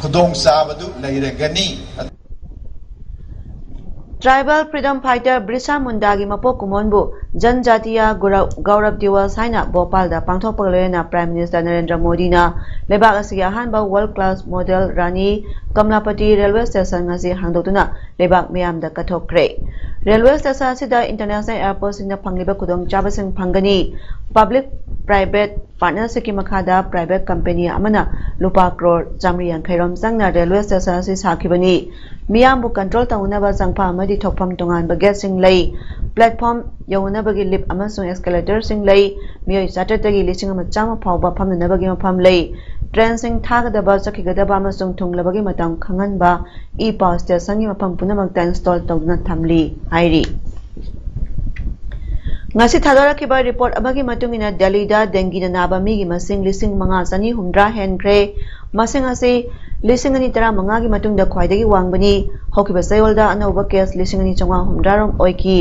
ꯈꯨꯗꯣꯡꯆꯥꯕꯗꯨ ꯂꯩꯔꯒꯅꯤ꯫ Tribal freedom fighter ꯕꯤꯔꯁꯥ ꯃꯨꯟꯗꯥꯒꯤ ꯃꯄꯣꯛ ꯀꯨꯝꯑꯣꯟꯕꯨ ꯖꯟꯖꯥꯇꯤꯌꯥ ꯒꯨꯔ-, ꯒꯧꯔꯕ ꯗꯤꯋꯁ ꯍꯥꯏꯅ ꯚꯣꯄꯥꯜꯗ ꯄꯥꯡꯊꯣꯛꯄꯒ ꯂꯣꯏꯅꯅ Prime Minister ꯅꯔꯦꯟꯗ꯭ꯔ ꯃꯣꯗꯤꯅ ꯂꯩꯕꯥꯛ ꯑꯁꯤꯒꯤ ꯑꯍꯥꯟꯕ world class model ꯔꯥꯅꯤ ꯀꯃꯂꯥꯄꯇꯤ railway station ꯑꯁꯤ ꯍꯥꯡꯗꯣꯛꯇꯨꯅ ꯂꯩꯕꯥꯛ ꯃꯤꯌꯥꯝꯗ ꯀꯠꯊꯣꯛꯈ꯭ꯔꯦ꯫ Railway station ꯑꯁꯤꯗ international airportꯁꯤꯡꯗ ꯐꯪꯂꯤꯕ ꯈꯨꯗꯣꯡꯆꯥꯕꯁꯤꯡ ꯐꯪꯒꯅꯤ꯫ Public private partnershipꯀꯤ ꯃꯈꯥꯗ private company ꯑꯃꯅ ꯂꯨꯄꯥ ꯀ꯭ꯔꯣꯔ ꯆꯥꯃꯔꯤ ꯌꯥꯡꯈꯩ ꯔꯣꯝ ꯆꯪꯅ railway station ꯑꯁꯤ ꯁꯥꯈꯤꯕꯅꯤ꯫ ꯃꯤꯌꯥꯝꯕꯨ control ꯇꯧꯅꯅꯕ ꯆꯪꯐꯝ ꯑꯃꯗꯤ ꯊꯣꯛꯐꯝ ꯇꯣꯉꯥꯟꯕ gateꯁꯤꯡ ꯂꯩ꯫ Platform ꯌꯧꯅꯅꯕꯒꯤ lift ꯑꯃꯁꯨꯡ escalatorꯁꯤꯡ ꯂꯩ꯫ ꯃꯤꯑꯣꯏ ꯆꯥꯇ꯭ꯔꯦꯠꯇꯒꯤ ꯂꯤꯁꯤꯡ ꯑꯃ ꯆꯥꯝꯃ ꯐꯥꯎꯕ ꯐꯝꯅꯅꯕꯒꯤ ꯃꯐꯝ ꯂꯩ꯫ Trainꯁꯤꯡ ꯊꯥꯒꯗꯕ, ꯆꯠꯈꯤꯒꯗꯕ ꯑꯃꯁꯨꯡ ꯊꯨꯡꯂꯕꯒꯤ ꯃꯇꯝ ꯈꯪꯍꯟꯕ e-pass stationꯒꯤ ꯃꯐꯝ ꯄꯨꯝꯅꯃꯛꯇ install ꯇꯧꯗꯨꯅ ꯊꯝꯂꯤ ꯍꯥꯏꯔꯤ꯫ ꯉꯁꯤ ꯊꯥꯗꯣꯔꯛꯈꯤꯕ report ꯑꯃꯒꯤ ꯃꯇꯨꯡ ꯏꯟꯅ ꯗꯦꯜꯂꯤꯗ dengueꯅ ꯅꯥꯕ ꯃꯤꯒꯤ ꯃꯁꯤꯡ ꯂꯤꯁꯤꯡ ꯃꯉꯥ ꯆꯅꯤ ꯍꯨꯝꯗ꯭ꯔꯥ ꯍꯦꯟꯈ꯭ꯔꯦ꯫ ꯃꯁꯤꯡ ꯑꯁꯤ ꯂꯤꯁꯤꯡ ꯑꯅꯤ ꯇꯔꯥꯃꯉꯥꯒꯤ ꯃꯇꯨꯡꯗ ꯈ꯭ꯋꯥꯏꯗꯒꯤ ꯋꯥꯡꯕꯅꯤ꯫ ꯍꯧꯈꯤꯕ ꯆꯌꯣꯜꯗ ꯑꯅꯧꯕ case ꯂꯤꯁꯤꯡ ꯑꯅꯤ ꯆꯥꯝꯃꯉꯥ ꯍꯨꯝꯗ꯭ꯔꯥ ꯔꯣꯝ ꯑꯣꯏꯈꯤ꯫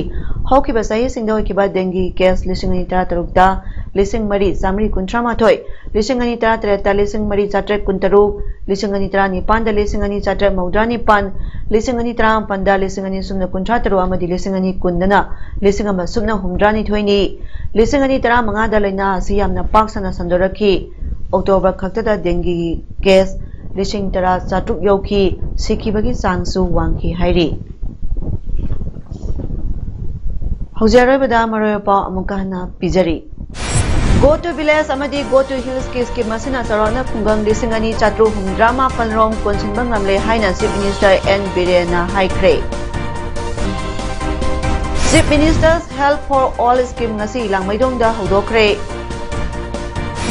ꯍꯧꯈꯤꯕ ꯆꯍꯤꯁꯤꯡꯗ ꯑꯣꯏꯈꯤꯕ dengue case ꯂꯤꯁꯤꯡ ꯑꯅꯤ ꯇꯔꯥꯇꯔꯨꯛꯇ ꯂꯤꯁꯤꯡ ꯃꯔꯤ ꯆꯥꯃꯔꯤ ꯀꯨꯟꯊ꯭ꯔꯥ ꯃꯥꯊꯣꯏ, ꯂꯤꯁꯤꯡ ꯑꯅꯤ ꯇꯔꯥꯇꯔꯦꯠꯇ ꯂꯤꯁꯤꯡ ꯃꯔꯤ ꯆꯥꯇ꯭ꯔꯦꯠ ꯀꯨꯟꯇꯔꯨꯛ, ꯂꯤꯁꯤꯡ ꯑꯅꯤ ꯇꯔꯥꯅꯤꯄꯥꯟꯗ ꯂꯤꯁꯤꯡ ꯑꯅꯤ ꯆꯥꯇ꯭ꯔꯦꯠ ꯃꯧꯗ꯭ꯔꯥ ꯅꯤꯄꯥꯟ, ꯂꯤꯁꯤꯡ ꯑꯅꯤ ꯇꯔꯥꯃꯥꯄꯟꯗ ꯂꯤꯁꯤꯡ ꯑꯅꯤ ꯁꯨꯞꯅ ꯀꯨꯟꯊ꯭ꯔꯥ ꯇꯔꯨꯛ ꯑꯃꯗꯤ ꯂꯤꯁꯤꯡ ꯑꯅꯤ ꯀꯨꯟꯗꯅ ꯂꯤꯁꯤꯡ ꯑꯃ ꯁꯨꯞꯅ ꯍꯨꯝꯗ꯭ꯔꯥ ꯅꯤꯊꯣꯏꯅꯤ꯫ ꯂꯤꯁꯤꯡ ꯑꯅꯤ ꯇꯔꯥꯃꯉꯥꯗ ꯂꯥꯏꯅꯥ ꯑꯁꯤ ꯌꯥꯝꯅ ꯄꯥꯛ ꯁꯟꯅ ꯁꯟꯗꯣꯔꯛꯈꯤ꯫ October ꯈꯛꯇꯗ dengueꯒꯤ case ꯂꯤꯁꯤꯡ ꯇꯔꯥ ꯆꯥꯇ꯭ꯔꯨꯛ ꯌꯧꯈꯤ꯫ ꯁꯤꯈꯤꯕꯒꯤ ꯆꯥꯡꯁꯨ ꯋꯥꯡꯈꯤ ꯍꯥꯏꯔꯤ꯫ ꯍꯧꯖꯤꯛ ꯑꯔꯣꯏꯕꯗ ꯃꯔꯨꯑꯣꯏꯕ ꯄꯥꯎ ꯑꯃꯨꯛꯀ ꯍꯟꯅ ꯄꯤꯖꯔꯤ꯫ Go to Village ꯑꯃꯗꯤ Go to Hillsꯀꯤ scheme ꯑꯁꯤꯅ ꯆꯥꯎꯔꯥꯛꯅ ꯈꯨꯡꯒꯪ ꯂꯤꯁꯤꯡ ꯑꯅꯤ ꯆꯥꯇ꯭ꯔꯨꯛ ꯍꯨꯝꯗ꯭ꯔꯥ ꯃꯥꯄꯟ ꯔꯣꯝ ꯀꯣꯟꯁꯤꯟꯕ ꯉꯝꯂꯦ ꯍꯥꯏꯅ Chief Minister N ꯕꯤꯔꯦꯟꯅ ꯍꯥꯏꯈ꯭ꯔꯦ꯫ Chief Minister's Help for All scheme ꯉꯁꯤ ꯂꯥꯡꯃꯩꯗꯣꯡꯗ ꯍꯧꯗꯣꯛꯈ꯭ꯔꯦ꯫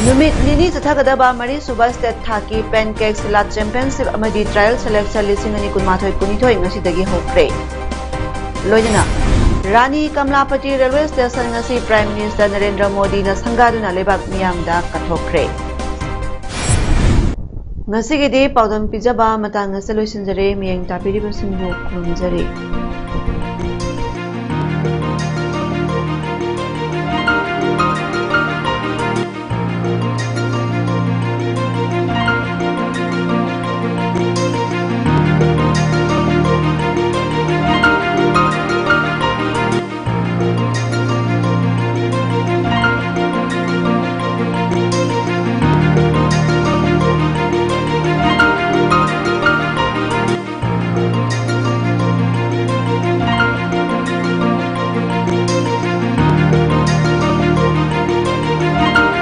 ꯅꯨꯃꯤꯠ ꯅꯤꯅꯤ ꯆꯠꯊꯒꯗꯕ ꯃꯔꯤꯁꯨꯕ ꯁ꯭ꯇꯦꯠ ꯊꯥꯛꯀꯤ ꯄꯦꯟꯀꯦꯛ ꯁꯤꯂꯥꯠ ꯆꯦꯝꯄꯤꯌꯟꯁꯤꯞ ꯑꯃꯗꯤ ꯇ꯭ꯔꯥꯌꯦꯜ ꯁꯦꯂꯦꯛꯁꯟ ꯂꯤꯁꯤꯡ ꯑꯅꯤ ꯀꯨꯟꯃꯥꯊꯣꯏ ꯀꯨꯟꯅꯤꯊꯣꯏ ꯉꯁꯤꯗꯒꯤ ꯍꯧꯈ꯭ꯔꯦ꯫ ꯂꯣꯏꯅꯅ ꯔꯥꯅꯤ ꯀꯃꯂꯥꯄꯇꯤ ꯔꯦꯜꯋꯦ ꯁ꯭ꯇꯦꯁꯟ ꯉꯁꯤ ꯄ꯭ꯔꯥꯏꯝ ꯃꯤꯅꯤꯁꯇꯔ ꯅꯔꯦꯟꯗ꯭ꯔ ꯃꯣꯗꯤꯅ ꯁꯪꯒꯥꯗꯨꯅ ꯂꯩꯕꯥꯛ ꯃꯤꯌꯥꯝꯗ ꯀꯠꯊꯣꯛꯈ꯭ꯔꯦ꯫ ꯉꯁꯤꯒꯤꯗꯤ ꯄꯥꯎꯗꯝ ꯄꯤꯖꯕ ꯃꯇꯥꯡ ꯑꯁꯤꯗ ꯂꯣꯏꯁꯤꯟꯖꯔꯦ꯫ ꯃꯤꯠꯌꯦꯡ ꯇꯥꯕꯤꯔꯤꯕꯁꯤꯡꯕꯨ ꯈꯨꯔꯨꯝꯖꯔꯤ꯫